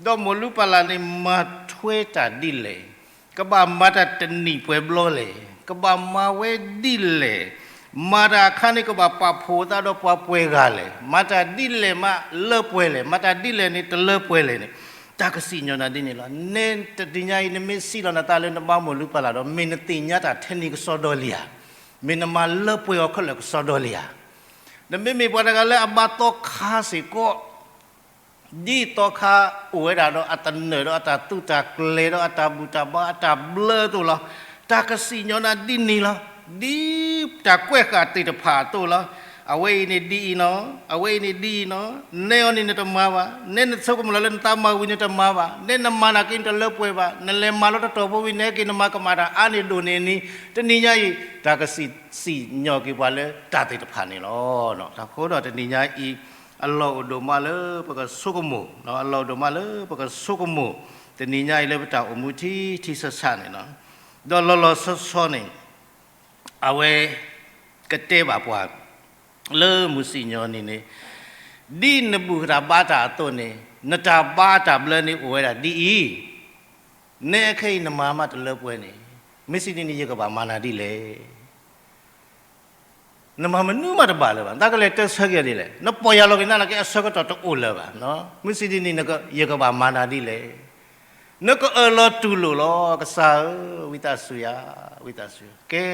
ဒီးမိၢ်လုၢ်ပၢ်လၢ်န့ၣ်မၤထွဲတၢ်ဒ်လဲၣ်, ကဘၣ်မၤတၢ်တနံၣ်ပှဲၤဘျီလဲၣ်, ကဘၣ်မၤဝဲဒ်လဲၣ်, မၤတၢ်အခါန့ၣ် ကဘၣ်ပာ်ဖှိၣ်အသးဒီးပှၤပှဲၤဂၤလဲၣ်, မၤတၢ်ဒ်လဲၣ်မးလၢပှဲၤလဲၣ်, မၤတၢ်ဒ်လဲၣ်န့ၣ် တလၢပှဲၤလဲၣ်န့ၣ် တၢ်ကစံၣ်ညီၣ်နၤဒ်န့ၣ်လီၤ. နဲတနံၤညါအံၤ နမ့ၢ်စံးလီၤနသးလၢနဘါမိၢ်လုၢ်ပၢ်လၢ်ဒီး မ့ၢ်နသ့ၣ်ညါတၢ်ထဲန့ၣ်ကစီဒီလံဧါ, မ့ၢ်နမၤလၢပှဲၤအီၤခဲလၢာ်ကစီဒီလံဧါ. နမ့မ့ၢ်ပှၤတဂၤလၢအဘါသီခါစ့ၢ်ကီး ဒ်သီခါအိၣ်ဝဲဒၣ်ဒီးအသနၢၣ်ဒီးအတၢ်သူၣ်တၢ်ကျဲၤဒီးအတၢ်ဘူၣ်တၢ်ဘါအတၢ်ဘျၢအသိးလီၤ. တၢ်ကစံၣ်ညီၣ်နၤဒ်န့ၣ်လီၤ. ဒ်တၢ်ကွဲးဃာ်သ့ၣ်တဖၣ်အသိးလီၤ. အဝဲအံၤန့ၣ်ဒ်အံၤနီၤ, အဝဲအံၤန့ၣ်ဒ်အံၤနီၤ, နဲအီၤန့ၣ်နတမၤဘၣ်, နဲနဆိကမိၣ်လီၤလၢနသးမၤဝံၤနတမၤဘၣ်, နဲနမၤနာ်က့နတလၢပှဲၤဘၣ်, နလဲၤမၤလီၤတတီၢ်ဖိဝံၤ နဲက့ၤနမၤကမၣ်တၢ်အါန့ၢ်ဒိၣ်န့ၢ်အနံၤ, တနံၤညါအံၤ တၢ်ကစံၣ် စံၣ်ညီၣ်က့ၤပှၤလၢတၢ်သ့ၣ်တဖၣ်န့ၣ်လီၤ. အဃိဒီးတနံၤညါအံၤ အလီၢ်အိၣ်ဒိၣ်မးလၢပကဆိကမိၣ်, အလီၢ်အိၣ်ဒိၣ်မးလၢပကဆိကမိၣ်, တနံၤညါအံၤလၢပတၢ်အိၣ်မူထံထံဆးဆးန့ၣ်လီၤ. ဒီးလီၤလီၤဆီဆီန့ၣ် အဝဲကတဲဘၣ်ပှၤ လၢမုၢ်စံၣ်ညီၣ်နံၤန့ၣ်, ဒ်နဘူၣ်တၢ်ဘါတၢ်အသိးန့ၣ်, နတၢ်ဘါတၢ်ဘျၢန့ၣ်အိၣ်ဝဲဒၣ်ဒ်အံၤ, နဲအခဲအံၤနမၤမးတလၢပှဲၤန့ၣ်, မ့ၢ်စံးဒ်န့ၣ် ယကဘၣ်မၤနၤဒ်လဲၣ်. နမၤမနုၤမးတဘၣ်လၢၤဘၣ်, နတၢ်ကလဲၤတဆၢက့ၤဒ်လဲၣ်, နပီၢ်ယၢ်လီၤက့ၤနၤနာ်က့ အဆၢကတီၢ်တအိၣ်လၢၤဘၣ်, မ့ၢ်စံးဒ်န့ၣ် ယကဘၣ်မၤနၤဒ်လဲၣ်. နကအၢၣ်လီၤတူၢ်လိာ်လီၤ, ကစၢ်ဧၢ, ဝံသးစူၤယၤ, ဝံသးစူၤ, ကဲ,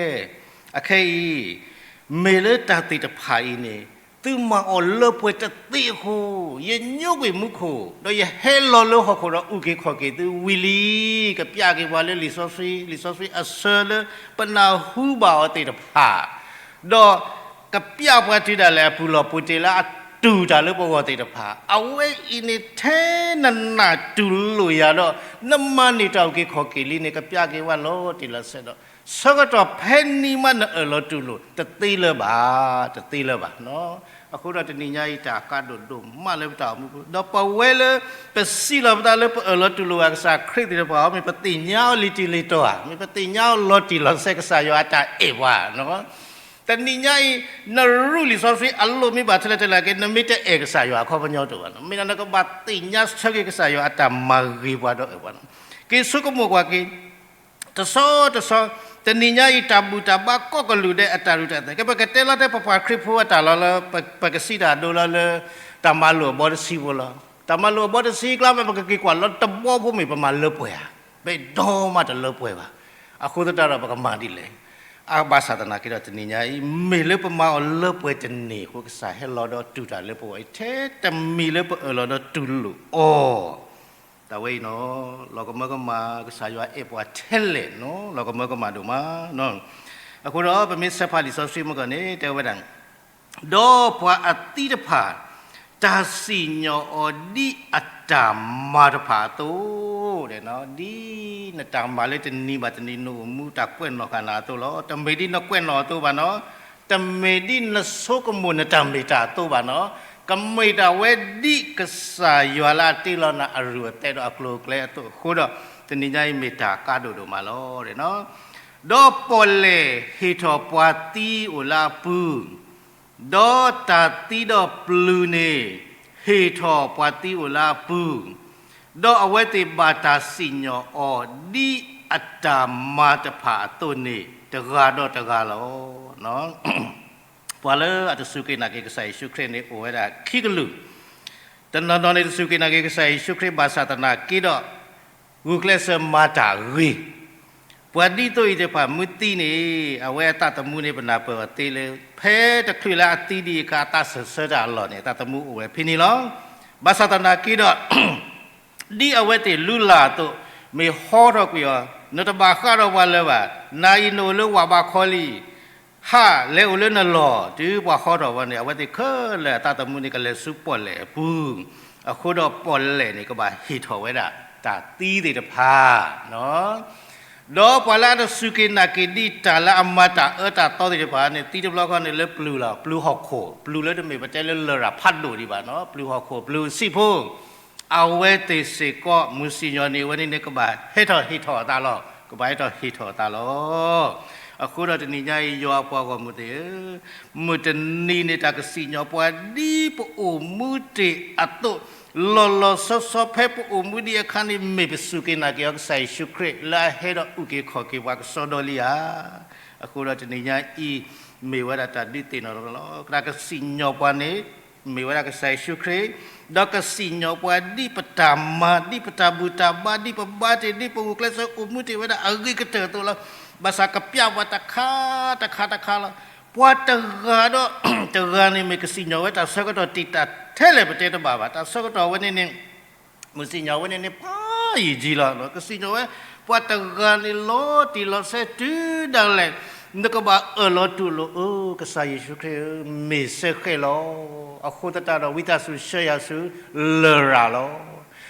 အခဲအံၤ မ့ၢ်လၢတၢ်သ့ၣ်တဖၣ်အံၤန့ၣ် သုမၤအီၤလၢပှဲၤတသ့အဃိ, ယညိကွံာ်မူခိၣ်, ဒီးယဟဲလီၤလၢဟီၣ်ခိၣ်ဒီးအုၣ်က့ၤခီၣ်က့ၤသုဝံၤလံ, ကပျးက့ၤပှၤလၢလံာ်စီဆှံ, လံာ်စီဆှံအဆၢလၢပနၢ်ဟူဘၣ်အီၤသ့ၣ်တဖၣ်, ဒီးကပျးပှၤတုၤဒၣ်လဲာ် အပူၤလီၢ်ပူၤတ့ၢ်လၢအတူၢ်တၢ်လၢပဂီၢ်သ့ၣ်တဖၣ်, အဝဲအံၤန့ၣ်ထဲနနာ်တူၢ်လိာ်ယၤဒီး နမၤန့ၢ်တၢ်အုၣ်က့ၤခီၣ်က့ၤလံန့ၣ် ကပျးက့ၤဝဲလီၤတံၢ်လီၤဆဲးဒီး ဆၢကတီၢ်ဖဲန့ၣ်မးနအၢၣ်လီၤတူၢ်လိာ် တသ့လၢၤဘၣ်, တသ့လၢၤဘၣ်. အဃိဒီးတနံၤညါအံၤ တၢ်ကါဒိၣ်ဒိၣ်မးလၢပတၢ်အိၣ်မူပူၤ, ဒီးပဝဲလၢပစံးလီၤပသးလၢပအၢၣ်လီၤတူၢ်လိာ်ဘၣ်ကစၢ်ခရံာ်သ့ၣ်တဖၣ်အံၤ မ့ၢ်ပသ့ၣ်ညါအီၤလံၤတံၢ်လံၤတီၤဧါ, မ့ၢ်ပသ့ၣ်ညါအီၤလီၤတံၢ်လီၤဆဲး ကစၢ်ယွၤအတၢ်အဲၣ်ပှၤ တနံၤညါအံၤ နရူၢ်လံာ်စီဆှံအလိၣ်မ့ၢ်ဘၣ်ထဲလဲၣ်ထဲလဲၣ်က့ နမ့ၢ်တအဲၣ်ကစၢ်ယွၤအခီပညီတအိၣ်ဘၣ်နီၤ. မ့ၢ်ဒၣ်နကဘၣ်သ့ၣ်ညါဆၢက့ၤကစၢ်ယွၤအတၢ်မၤဂ့ၤပှၤဒီးအၢၣ်ပှၤနီၤ. က့ၤဆိကမိၣ်ကွၢ်က့ၤ တဆီတဆီ, တနံၤညါအံၤ တၢ်ဘူၣ်တၢ်ဘါကိးကလုာ်ဒဲးအတၢ်ရူၢ်တၢ်သဲး, ကဲပကတဲလီၤတဲပပှၤခရံာ်ဖိအတၢ်လီၤလၢ ပကစံးတၢ်ဒိလီၤလၢ တၢ်မၤလိာ်အဘီတဆံဖိလီၤ. တၢ်မၤလိာ်အဘီတဆံကျါမ့ၢ် ပကက့ၤကွၢ်လီၤတဘီဖိမ့ၢ် ပမၤလၢပှဲၤဧါ, ပအဲၣ်ဒိးမးတလၢပှဲၤဘၣ်. အဃိသတးဒီးပကမၤဒ်လဲၣ်. အဘၣ်ဆၣ်သနာ်က့ဒီးတနံၤညါအံၤ မ့ၢ်လၢပမၤအီၤလၢပှဲၤတန့ၢ်အဃိ ကစၢ်ဟဲလီၤဒီးတူၢ်တၢ်လၢပဂီၢ်အံၤ ထဲတမံၤလၢပအၢၣ်လီၤဒီးတူၢ်လိာ်အီၤ တၢ်ဝဲအံၤနီၤ, လီၤကမၢကမၣ် ကစၢ်ယွၤအဲၣ်ပှၤထဲလဲၣ်နီၤ, လီၤကမၢကမၣ်ဒိၣ်မးနီၤ. အဃိဒီးပမ့ၢ်ဆဲးဖးလံာ်စီဆှံမ့ၢ်ကီးန့ၣ် တဲဝဲဒၣ် ဒီးပှၤအသံတဖၣ် တၢ်စံၣ်ညီၣ်အီၤဒ်အတၢ်မၤတဖၣ်အသိး, ဒ်နတၢ်မၤလၢတနံၤဘၣ်တနံၤ နအိၣ်မူတၢ်ကွဲးနီၣ်ဃာ်နၤအသိးလီၤ. တမ့ၢ်ဒ်နကွဲးနီၣ်အသိးဘၣ်နီၤ, တမ့ၢ်ဒ်နဆိကမိၣ်နတၢ်မ့ၢ်တၢ်အသိးဘၣ်နီၤ, ကမ့ၢ်ဒၣ်ဝဲဒ်ကစၢ်ယွၤလၢအတ့လီၤနၤအရူၢ်အသဲးဒီးအကျိၤအကျဲအသိးအဃိဒီး တနံၤညါအံၤမ့ၢ်တၢ်ကါဒိၣ်ဒိၣ်မးလီၤ. ဒီးပီၣ်လဲၣ်ဟ့ၣ်ထီၣ်ပှၤသံအိၣ်လၢအပူၤ, ဒီးတၢ်သံဒီးပျုၤန့ၣ် ဟ့ၣ်ထီၣ်ပှၤသံအိၣ်လၢအပူၤ, ဒီးအဝဲသ့ၣ်ဘၣ်တၢ်စံၣ်ညီၣ်အီၤ ဒ်အတၢ်မၤတဖၣ်အသိးန့ၣ် တဂၤဒီးတဂၤလီၤ. ပှၤလၢအတစူၢ်က့ၤနာ်က့ၤကစၢ်ယ့ၣ်ၡူးခရံာ်န့ၣ် အိၣ်ဝဲဒၣ်ခံကလုာ်, တနီၤနီၤန့ၣ် တစူၢ်က့ၤနာ်က့ၤကစၢ်ယ့ၣ်ၡူးခရံာ်ဘၣ်ဆၣ်သနာ်က့ဒီး ဂုာ်ကျဲးစၢးမၤတၢ်အဂ့ၤ, ပှၤဒ်သိးအံၤတဖၣ်မ့ၢ်သံန့ၣ် အဝဲအသးသမူန့ၣ် ပနၢ်ပၢၢ်အီၤသ့လၢ ဖဲတချုးလၢအသံဒံးအခါ အသးစၢၢ်ဆၢတၢ်အလီၢ်န့ၣ် အသးသမူအိၣ်ဝဲဖဲန့ၣ်လီၤ. ဘၣ်ဆၣ်သနာ်က့ဒီး ဒ်အဝဲသ့ၣ်လုၢ်လၢ်အသိး မ့ၢ်ဟီထီၣ်ကွံာ်အီၤ, နတဘၣ်ဃးဒီးပှၤလၢၤဘၣ်, နၤအံၤနအိၣ်လၢဝၣ်ဘးခီလံ ဟးလဲၤအိၣ်လၢနလီၢ်, တုၤပှၤဟီထီၣ်ဝဲန့ၣ် အဝဲသ့ၣ်ခဲလၢာ်အသးသမူန့ၣ် ကလဲၤဆူပီၣ်လဲၣ်အပူၤ, အဃိဒီးပီၣ်လဲၣ်န့ၣ် ကဘၣ်ဟ့ၣ်ထီၣ်ဝဲဒၣ်တၢ်သံသ့ၣ်တဖၣ် ဒီးပှၤလၢအတစူၢ်က့ၤနာ်က့ၤဒံးတၢ်လၢအမၤတၢ်အၢတၢ်သီသ့ၣ်တဖၣ်န့ၣ် သံတဘျီဃီန့ၣ်လၢပျုၤလီၤ, ပျုၤဟီၣ်ခိၣ်, ပျုၤလၢတမ့ၢ်ပတဲလၢလရာ်ဖးဒိၣ်ဒံးဘၣ်နီၤ, ပျုၤဟီၣ်ခိၣ်, ပျုၤစံၣ်ဖိ, အဝဲသ့ၣ်စ့ၢ်ကီး မုၢ်စံၣ်ညီၣ်န့ၣ် အဝဲန့ၣ်န့ၣ် ကဘၣ်ဟဲထီၣ်ဟ့ၣ်ထီၣ်အသးလီၤ, ကဘၣ်ဟဲထီၣ်ဟ့ၣ်ထီၣ်အသးလီၤ. အဃိဒီးတနံၤညါအံၤ ယွၤအပှၤဂီၢ်မုၢ်သ့ၣ်ဧၢ, မုၢ်တနံၤန့ၣ် တၢ်ကစံၣ်ညီၣ်ပှၤဒ်ပအိၣ်မူတ့ၢ်အသိး, လီၤလီၤဆီဆီဖဲပအိၣ်မူဒံးအခါန့ၣ် မ့ၢ်ပစူၢ်က့ၤနာ်က့ၤအီၤကစၢ်ယ့ၣ်ၡူးခရံာ် လၢအဟဲဒီးအုၣ်က့ၤခီၣ်က့ၤပှၤကစီဒီလံဧါ. အဃိဒီးတနံၤညါအံၤ မ့ၢ်ဝဲဒၣ်တၢ်ဒုးသ့ၣ်နီၣ်လီၤ. တၢ်ကစံၣ်ညီၣ်ပှၤန့ၣ် မ့ၢ်ဝဲဒၣ်ကစၢ်ယ့ၣ်ၡူးခရံာ်, ဒီးကစံၣ်ညီၣ်ပှၤဒ်ပတၢ်မၤ, ဒ်ပတၢ်ဘူၣ်တၢ်ဘါ, ဒ်ပဘါတ့ၢ်, ဒ်ပဂုာ်ကျဲးစၢးအိၣ်မူတ့ၢ်ဝဲဒၣ်အဂ့ၤကတၢၢ်အသိးလီၤ. ဘၣ်ဆၣ်ကပျၢ်ပှၤတခါတခါတခါလီၤ. ပှၤတဂၤဒီးတဂၤန့ၣ် မ့ၢ်ကစံၣ်ညီၣ်ဝဲတၢ်ဆၢကတီၢ်တံာ်တာ်ထဲလဲၣ် ပတဲတဘၣ်ဘၣ်. တၢ်ဆၢကတီၢ်ဝဲန့ၣ်န့ၣ် မုၢ်စံၣ်ညီၣ်ဝဲန့ၣ်န့ၣ် ဖးယံာ်ကံလီၤ. ကစံၣ်ညီၣ်ဝဲ ပှၤတဂၤန့ၣ်လီၤတံၢ်လီၤဆဲးတုၤဒၣ်လဲာ် နကဘၣ်အၢၣ်လီၤတူၢ်လိာ်အၢ ကစၢ်ယ့ၣ်ၡူးခရံာ်ဧၢ, မ့ၢ်စ့ၢ်ကီးလီၤ. အဃိသတးဒီး ဝံသးစူၤဆှၢယၤဆူလရာ်လီၤ.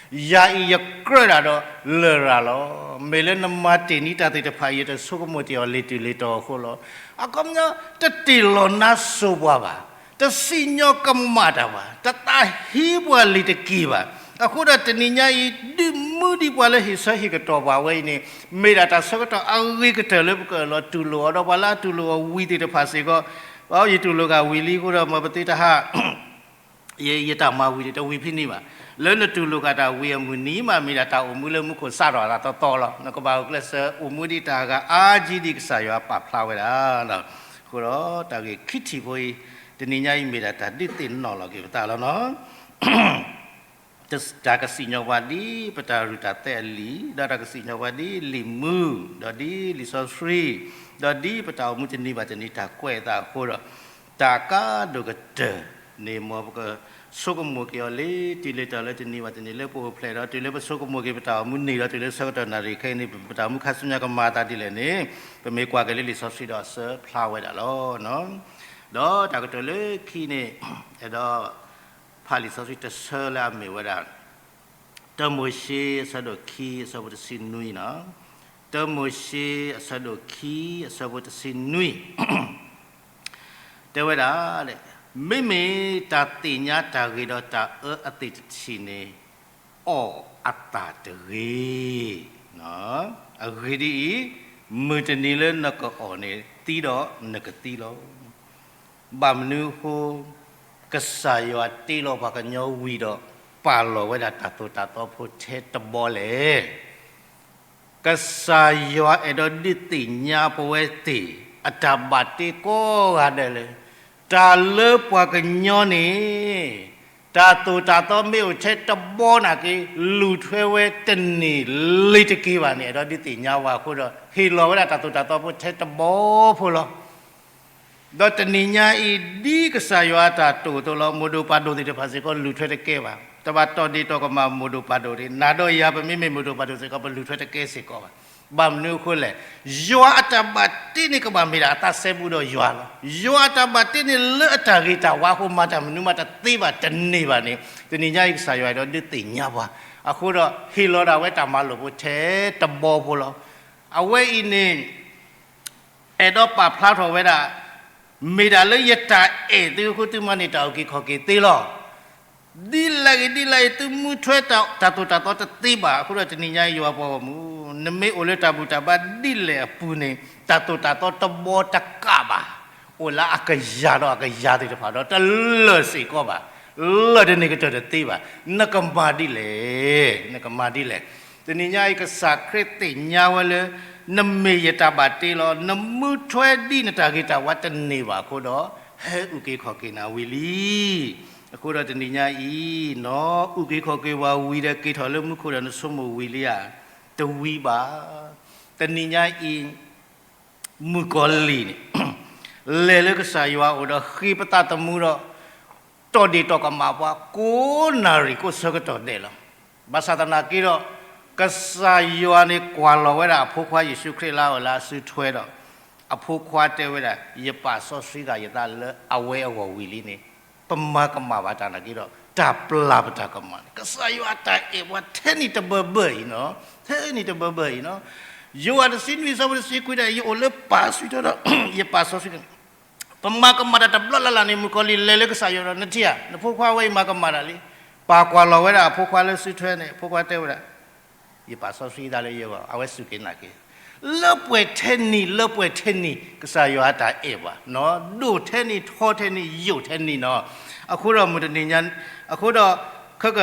ယၤအံၤယကြၢးဒၣ်ဒီးလရာ်လီၤ. မ့ၢ်လၢနမၤတ့ၢ်နံၤတၢ်သ့ၣ်တဖၣ်အံၤ ယတဆိကမိၣ်တ့ၢ်အီၤလ့ၤတုၤလ့ၤတီၤအဃိလီၤ. အခီပညီ တတ့ၢ်လီၤနါစိၤပှၤဘၣ်, တစံၣ်ညီၣ်ကမၣ်တၢ်ဘၣ်, တသးဟ့ပှၤလံၤတက့ၢ်ဘၣ်. အဃိဒီးတနံၤညါအံၤ ဒုးမူဒံးပှၤလၢဟ့ၣ်ဆၢဟ့ၣ်ကတီၢ်ပှၤဝဲအံၤန့ၣ် မ့ၢ်ဒၣ်တၢ်ဆၢကတီၢ်အဂ့ၤကတၢၢ်လၢပကအၢၣ်လီၤတူၢ်လိာ်အီၤ ဒီးပှၤလၢအတူၢ်လိာ်အီၤဝံၤသ့ၣ်တဖၣ်စ့ၢ်ကီး, ယတူၢ်လိာ်ဂ့ၤဝံၤလံအဃိဒီး မ်ပသုတဟး ယတၢ်မၤဝံၤန့ၣ် တဝံၤဖဲန့ၣ်ဘၣ်. လၢနတူၢ်လိာ်ဃာ်တၢ်ဝံၤအမုၢ်နံၤမး မ့ၢ်ဒၣ်တၢ်အိၣ်မူလၢမူခိၣ်စးထီၣ်အသးသီသီလီၤ. နကဘၣ်ဂုာ်ကျဲးစၢးအိၣ်မူဒံးတၢ်အဂၤအါကံဒံး ကစၢ်ယွၤပာ်ဖျါဝဲဒၣ်. အဃိဒီးတၢ်ဂ့ၢ်ခံထံၣ်ဖိအံၤ တနံၤညါအံၤမ့ၢ်ဒၣ်တၢ်ဒုးသ့ၣ်နီၣ်လီၤက့ၤပသးလီၤနီၤ. တၢ်ကစံၣ်ညီၣ်ပှၤဒ်ပတၢ်ရူၢ်တၢ်သဲအလံာ်, ဒီးတၢ်ကစံၣ်ညီၣ်ပှၤဒ်လံာ်မူ, ဒီးဒ်လံာ်စီဆှံ, ဒီးဒ်ပတၢ်အိၣ်မူတနံၤဘၣ်တနံၤတၢ်ကွဲးအသးအဃိဒီး, တၢ်အကါဒိၣ်ကတၢၢ်န့ၣ် မ်ပကဆိကမိၣ်က့ၤအီၤလံာ်တံၢ်လံာ်တီၤလၢတနံၤဘၣ်တနံၤလၢပအိၣ်ဖျဲၣ်ဒီး တုၤလၢပဆိကမိၣ်က့ၤပတၢ်အိၣ်မူန့ၣ်ဒီး တုၤလၢဆၢကတီၢ်နၣ်ရံၣ်ခဲအံၤန့ၣ် ပတၢ်အိၣ်မူခါဆူညါကမၤအသးဒ်လဲၣ်န့ၣ် ပမ့ၢ်ကွၢ်က့ၤလၢလံာ်စီဆှံဒီးအစၢဖျါဝဲဒၣ်လီၤ. ဒီးတၢ်ကတိၤလၢခံန့ၣ် အဲၣ်ဒိး ဖးလံာ်စီဆှံတဆၢလၢအမ့ၢ်ဝဲဒၣ် တၢမိၤၡ့အဆၢဒိၣ်ခံအဆၢဖိတဆံနွံနီၤ. တၢမိၤၡ့အဆၢဒိၣ်ခံအဆၢဖိတဆံနွံ တဲဝဲဒၣ်, မ့မ့ၢ်တၢ်သ့ၣ်ညါတၢ်ဂ့ၤဒီးတၢ်အၢအသ့ၣ်တထံၣ်န့ၣ် အီၣ်အသၣ်တဂ့ၤ. အဂ့ၢ်ဒ်အံၤ, မုၢ်တနံၤလၢနကအီၣ်န့ၣ် သံဒီးနကသံလီၤ. ဘၣ်မနုၤအဃိ, ကစၢ်ယွၤတ့လီၤပှၤကညီဝံၤဒီး ပာ်လီၤဝဲဒၣ်တၢ်သိၣ်တၢ်သီဖိထဲတဘီလဲၣ်. ကစၢ်ယွၤအဲၣ်ဒိးဒုးသ့ၣ်ညါပဝဲသ့ၣ် အတၢ်ဘၣ်တ့ကိးဂၤဒဲးလၢ တၢ်လၢပှၤကညီန့ၣ် တၢ်သိၣ်တၢ်သီမ့ၢ်အိၣ်ထဲတဘီနာ်က့ လူၤထွဲဝဲတန့ၢ်လံတက့ၢ်ဘၣ်န့ၣ် အဲၣ်ဒိးဒုးသ့ၣ်ညါဝဲအဃိဒီး ဟ့ၣ်လီၤဝဲဒၣ်တၢ်သိၣ်တၢ်သီဖိထဲတဘီဖိလီၤ. ဒီးတနံၤညါအံၤ ဒ်ကစၢ်ယွၤအတၢ်တိာ်အသိးလီၤ. မိၢ်ဒိၣ်ပၢ်ဒိၣ်သ့ၣ်တဖၣ်စ့ၢ်ကီး လူၤထွဲတကဲဘၣ်. တဘၣ်တီၢ်ဒ့ၣ်တီၢ်ကမၣ်မိၢ်ဒိၣ်ပၢ်ဒိၣ်န့ၣ် နၤဒီးယၤ ပမ့မ့ၢ်မိၢ်ဒိၣ်ပၢ်ဒိၣ်စ့ၢ်ကီး ပလူၤထွဲတကဲစ့ၢ်ကီးဘၣ်. ဘၣ်မနုၤအဃိလဲၣ်, ယွၤအတၢ်ဘၣ်တ့န့ၣ် ကဘၣ်မ့ၢ်ဒၣ်အသးစဲဘူးဒီးယွၤလီၤ. ယွၤအတၢ်ဘၣ်တ့န့ၣ် လၢအတၢ်ဂ့ၤတၢ်ဝါအဃိ မၤတၢ်မနုၤမးတသ့ဘၣ်တန့ၢ်ဘၣ်န့ၣ် တနံၤညါအံၤ ကစၢ်ယွၤအဲၣ်ဒိးဒုးသ့ၣ်ညါပှၤအဃိဒီး ဟ့ၣ်လီၤဒၣ်ဝဲတၢ်မၤလိာ်ဖိထဲတဘီဖိလီၤ. အဝဲအံၤန့ၣ် အဲၣ်ဒိးပာ်ဖျါထီၣ်ဝဲဒၣ်, မ့ၢ်ဒၣ်လၢယတၢ်အဲၣ်သုအဃိ သုမၤန့ၢ်တၢ်အုၣ်က့ၤခီၣ်က့ၤသ့လီၤ. ဒ်လဲၣ်ဂ့ၤဒ်လဲၣ်ဂ့ၤ သုမူထွဲတၢ်သိၣ်တၢ်သီတသ့ဘၣ်အဃိဒီး တနံၤညါအံၤ ယွၤပှၤဂီၢ်မုၢ်, နမ့ၢ်အိၣ်လၢတၢ်ဘူၣ်တၢ်ဘါဒ်လဲၣ်အပူၤန့ၣ် တၢ်သိၣ်တၢ်သီတဘီတကးဘၣ်, အိၣ်လၢအကယၤဒီးအကယၤသ့ၣ်တဖၣ်ဒီး တလၢာ်စ့ၢ်ကီးဘၣ်, လၢာ်တန့ၢ်ကတၢၢ်တသ့ဘၣ်. နကမၤဒ်လဲၣ်, နကမၤဒ်လဲၣ်. တနံၤညါအံၤ ကစၢ်ခရံာ်သ့ၣ်ညါဝဲလၢ နမ့ၢ်ယတၢ်ဘၣ်တ့လီၤ. နမူထွဲဒ်နတၢ်ဂ့ၤတၢ်ဝါတန့ၢ်ဘၣ်အဃိဒီး ဟဲအုၣ်က့ၤခီၣ်က့ၤနၤဝံၤလံ. အဃိဒီးတနံၤညါအံၤ နအုၣ်က့ၤခီၣ်က့ၤဝဲဝံၤဒီး က့ၤထီၣ်လၢမူခိၣ်ဒီး နဆိကမိၣ်ဝံၤလံဧါ, တဝံၤဘၣ်. တနံၤညါအံၤ မုၣ်ကီၤလံၢ်န့ၣ် လဲၤလၢကစၢ်ယွၤအအိၣ်ဒီး ဃ့ပသးသမူဒီး တီၢ်ဒ့ၣ်တီၢ်ကမၣ်ပှၤ ကိးနၣ်ရံၣ်ကိးဆၢကတီၢ်ဒဲးလီၤ. ဘၣ်ဆၣ်သနာ်က့ဒီး ကစၢ်ယွၤန့ၣ် ကွၢ်လီၤဝဲဒၣ်အဖိခွါယ့ၣ်ၡူးခရံာ်လၢအအိၣ်လၢအစုထွဲဒီး အဖိခွါတဲဝဲဒၣ် ယပာ်စီဆှံဃာ်ယသးလၢအဝဲအဂီၢ်ဝံၤလံန့ၣ် ပမၤကမၣ်ဘၣ်တၢ်နာ်က့ဒီး တၢ်ပျၢ်ပတၢ်ကမၣ်န့ၣ် ကစၢ်ယွၤအတၢ်အဲၣ်ပှၤထဲနံၤတဘၢဘၢအံၤနီၤ, ထဲနံၤတဘၢဘၢအံၤနီၤ. ယိၤဟၣ်တဆံနွံ ဆၢဖိတဆံခွံဒၣ် ယအိၣ်လၢပာ်စုထၢဒီး ယပာ်စီဆှံန့ၣ် ပမၤကမၣ်တၢ်တဘျီလၢ်လၢ်န့ၣ် မုၣ်ကီၤလံၢ်လဲၤလၢကစၢ်ယွၤဒီး နထံၣ်ဧါ, နဖိခွါဝဲအံၤမၤကမၣ်တၢ်လံ. ပာ်ကွၢ်လီၤဝဲဒၣ်အဖိခွါလၢစုထွဲန့ၣ် အဖိခွါတဲဝဲဒၣ် ယပာ်စီဆှံသးလၢယဂီၢ်, အဝဲစူၢ်က့ၤနာ်က့ၤ လၢပှဲၤထဲနံၤ လၢပှဲၤထဲနံၤ ကစၢ်ယွၤအတၢ်အဲၣ်ပှၤနီၤ, ဒိၣ်ထဲနံၤ ထီထဲနံၤ ယိာ်ထဲနံၤနီၤ. အဃိဒီးမုၢ်တနံၤညါ အဃိဒီး ခဲက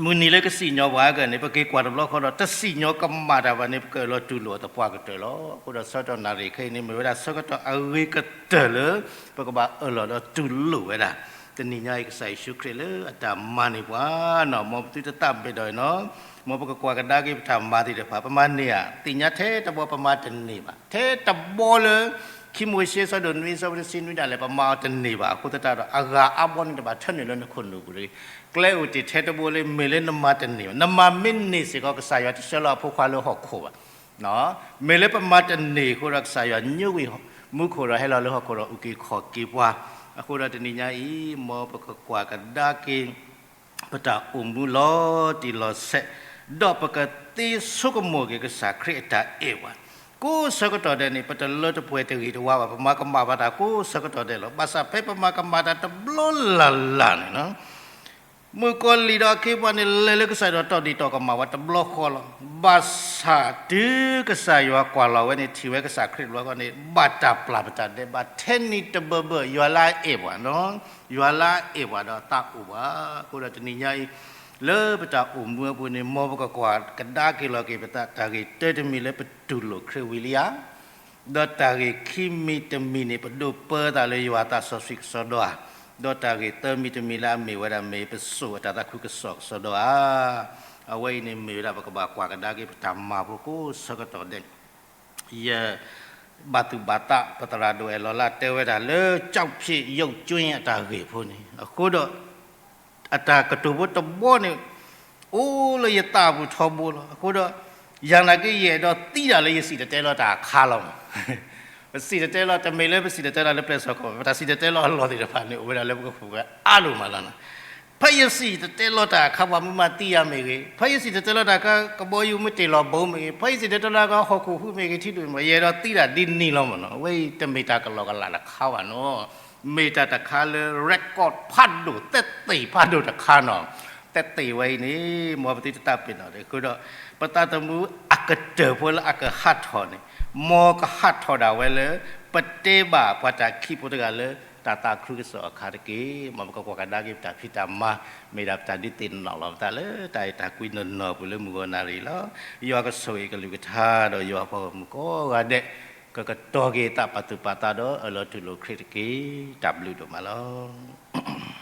မုၢ်နံၤလၢကစံၣ်ညီၣ်ပှၤအဂီၢ်န့ၣ် ပက့ၤကွၢ်တဘျီဃီဒီး တစံၣ်ညီၣ်ကမၣ်တၢ်ဘၣ်န့ၣ် ပကအၢၣ်လီၤတူၢ်လိာ်အသပှၢ်ကတၢၢ်လီၤ. အဃိဒီးဆၢကတီၢ်နၣ်ရံၣ်ခဲအံၤန့ၣ် မ့ၢ်ဝဲဒၣ်ဆၢကတီၢ်အဂ့ၤကတၢၢ်လၢ ပကဘၣ်အၢၣ်လီၤဒီးတူၢ်လိာ်ဝဲဒၣ် တနံၤညါအံၤ ကစၢ်ယ့ၣ်ၡူးခရံာ်လၢအတၢ်မၤန့ၢ်ပှၤနီၤ, မ်ပသုတသးဘၣ်ဒိအံၤနီၤ, မ်ပကကွၢ်ကဒါက့ၤပတၢ်မၤသ့ၣ်တဖၣ် ပမၤန့ၢ်ဧါ, သ့ၣ်ညါထဲတဘီပမၤတန့ၢ်ဘၣ်, ထဲတဘီလၢ ခံမိၤၡ့ ဆၢဒိၣ်နွံ ဆၢဖိတဆံနွံဒၣ်လဲာ် ပမၤအီၤတန့ၢ်ဘၣ်, အဃိသတးဒီး အဂၤအါဘီန့ၣ်တဘၣ်ထၢနုာ်လၢနခိၣ်နူာ်ပူၤတဂ့ၤ. ကျဲအိၣ်တ့ၢ်ထဲတဘိလၢ မ့ၢ်လၢနမၤတန့ၢ်ဘၣ်, နမၤမ့ၢ်န့ၢ်စ့ၢ်ကီး ကစၢ်ယွၤတဆှၢလီၤအဖိခွါလၢဟီၣ်ခိၣ်ဘၣ် မ့ၢ်လၢပမၤတန့ၢ်အဃိဒီး ကစၢ်ယွၤညိကွံာ်မူခိၣ်ဒီး ဟဲလီၤလၢဟီၣ်ခိၣ်ဒီး အုၣ်က့ၤခီၣ်က့ၤပှၤ. အဃိဒီးတနံၤညါအံၤ မ်ပကကွၢ်ကဒါက့ၤ ပတၢ်အိၣ်မူလီၤတံၢ်လီၤဆဲး, ဒီးပကသ့ဆိကမိၣ်က့ၤကစၢ်ခရံာ်အတၢ်အဲၣ်ပှၤ ကိးဆၢကတီၢ်ဒဲးန့ၣ် ပတလၢတပှဲၤတဂ့ၤတဝါဘၣ်, ပမၤကမၣ်ဘၣ်တၢ်ကိးဆၢကတီၢ်ဒဲးလီၤ. ဘၣ်ဆၣ်ဖဲပမၤကမၣ်တၢ်တဘျီလၢ်လၢ်န့ၣ် မုၣ်ကီၤလံၢ်ဒီးအခ့အပှၤန့ၣ် လဲၤလၢကစၢ်ယွၤဒီး တီၢ်ဒ့ၣ်တီၢ်ကမၣ်ဝဲတဘျီဃီလီၤ. ဘၣ်ဆၣ်တုၤကစၢ်ယွၤကွၢ်လီၤဝဲန့ၣ် ထံၣ်ဝဲကစၢ်ခရံာ်တဘျီဃီန့ၣ် ဘၣ်တၢ်ပျၢ်ပတၢ်ဒဲးဘးထဲနံၤတဘၢဘၢ ယွၤလၢအအဲၣ်ပှၤနီၤ, ယွၤလၢအအဲၣ်ပှၤဒီးသးအိၣ်ပှၤ. အဃိဒီးတနံၤညါအံၤ လၢပတၢ်အိၣ်မူအပူၤန့ၣ် မ်ပကကွၢ်ကဒါက့ၤလီၤက့ၤပသး တၢ်ဂ့ၢ်တၢတမံၤလၢပတူၢ်လိာ်ခရံာ်ဝံၤလံဧါ ဒီးတၢ်ဂ့ၢ်ခံမံၤတမံၤန့ၣ် ပဒိးပၢသးလၢယွၤသးစီဆှံကစီဒီဧါ, ဒီးတၢ်ဂ့ၢ်သၢမံၤတမံၤလၢအမ့ၢ်ဝဲဒၣ် မ့ၢ်ပစိာ်အတၢ်သးခုကစီၣ်ကစီဒီဧါ. အဝဲအံၤန့ၣ်မ့ၢ်ဝဲဒၣ် ပကဘၣ်ကွၢ်ကဒါက့ၤပတၢ်မၤဖိကိးဆၢကတီၢ်ဒဲး ယဘၣ်သူၣ်ဘၣ်သး ပသရၣ်ဒိၣ်အဲၣ်လီၤလၢတဲဝဲဒၣ်လၢ ကျောက်ဖြစ်ရုပ်ကြွင်း အတၢ်ဂ့ၢ်ဖိန့ၣ် အဃိဒီး အတၢ်ကတိၤဖိတဘီန့ၣ် အိၣ်လၢယသးပူၤထီဘိလီၤ. အဃိဒီး ယၤနာ်က့ ယအဲၣ်ဒိးသံဒၣ်လၢယစံၣ်တဲၤတဲလီၤတၢ်အခါလီၤမး. ပစံၣ်တဲၤတဲလီၤ တမ့ၢ်လၢပစံၣ်တဲၤတဲလီၤလၢပျဲၢ်စီၤကီၢ်, ပတၢ်စံၣ်တဲၤတဲလီၤအလီၢ်သ့ၣ်တဖၣ်န့ၣ် အိၣ်ဝဲဒၣ်လၢပကပူၤဝဲအါဒိၣ်မးလီၤနီၤ. ဖဲယစံၣ်တဲၤတဲလီၤတၢ်အခါ ပှၤမုၢ်မၤသံယၤမ့ၢ်ဂ့ၤ, ဖဲယစံၣ်တဲၤတဲလီၤတၢ်အခါ ကဘီယူၤမ့ၢ်တ့ၢ်လီၤဘိမ့ၢ်ဂ့ၤ, ဖဲယစံၣ်တဲၤတဲလီၤတၢ်အခါ ဟီၣ်ခိၣ်ဟူးမ့ၢ်ဂ့ၤ ထံဒိၣ်မ့ၢ်ဂ့ၤ ယအဲၣ်ဒိးသံဒၣ်ဒ်န့ၣ်လီၤမးနီၤ. အဝဲအံၤတမ့ၢ်တၢ်ကလီကလးတခါဘၣ်နီၤ. မ့ၢ်တၢ်တခါလၢ record ဖးဒိၣ် သက်သေဖးဒိၣ်တခါနီၤ. သက်သေဝဲအံၤန့ၣ် မ်ပသုတသးပ့ၤနီၣ်တဂ့ၤ. အဃိဒီး ပသးသမူအကတၢၢ်ဖိလၢအကဟးထီၣ်န့ၣ် မ်ကဟးထီၣ်ဒၣ်ဝဲလၢ ပတဲဘၣ်ပှၤတၢ်ခံးဖိတဂၤလၢ တၢ်သးခုကစီၣ်အခါတက့ၢ်. မ်ပကကွၢ်ကဒါက့ၤပတၢ်ဖံးတၢ်မၤ မ့ၢ်ဒၣ်ပတၢ်ဒုးသ့ၣ်နီၣ်လီၤပသးလၢ တၢ်အဲၣ်တၢ်ကွံနီၢ်နီၢ်ပူၤလၢမုၢ်ဂီၤနၣ်ရံၣ်လီၤ. ယွၤကဆိၣ်ဂ့ၤကလုၢ်ကထါဒီး ယွၤပှၤဂီၢ်မုၢ်ကိးဂၤဒဲး ကကတီၤက့ၤသးပာ်သူၣ်ပာ်သးဒီး အၢၣ်လီၤတူၢ်လိာ်ခရံာ်တက့ၢ်. တၢ်ဘျုးဒိၣ်မးလီၤ.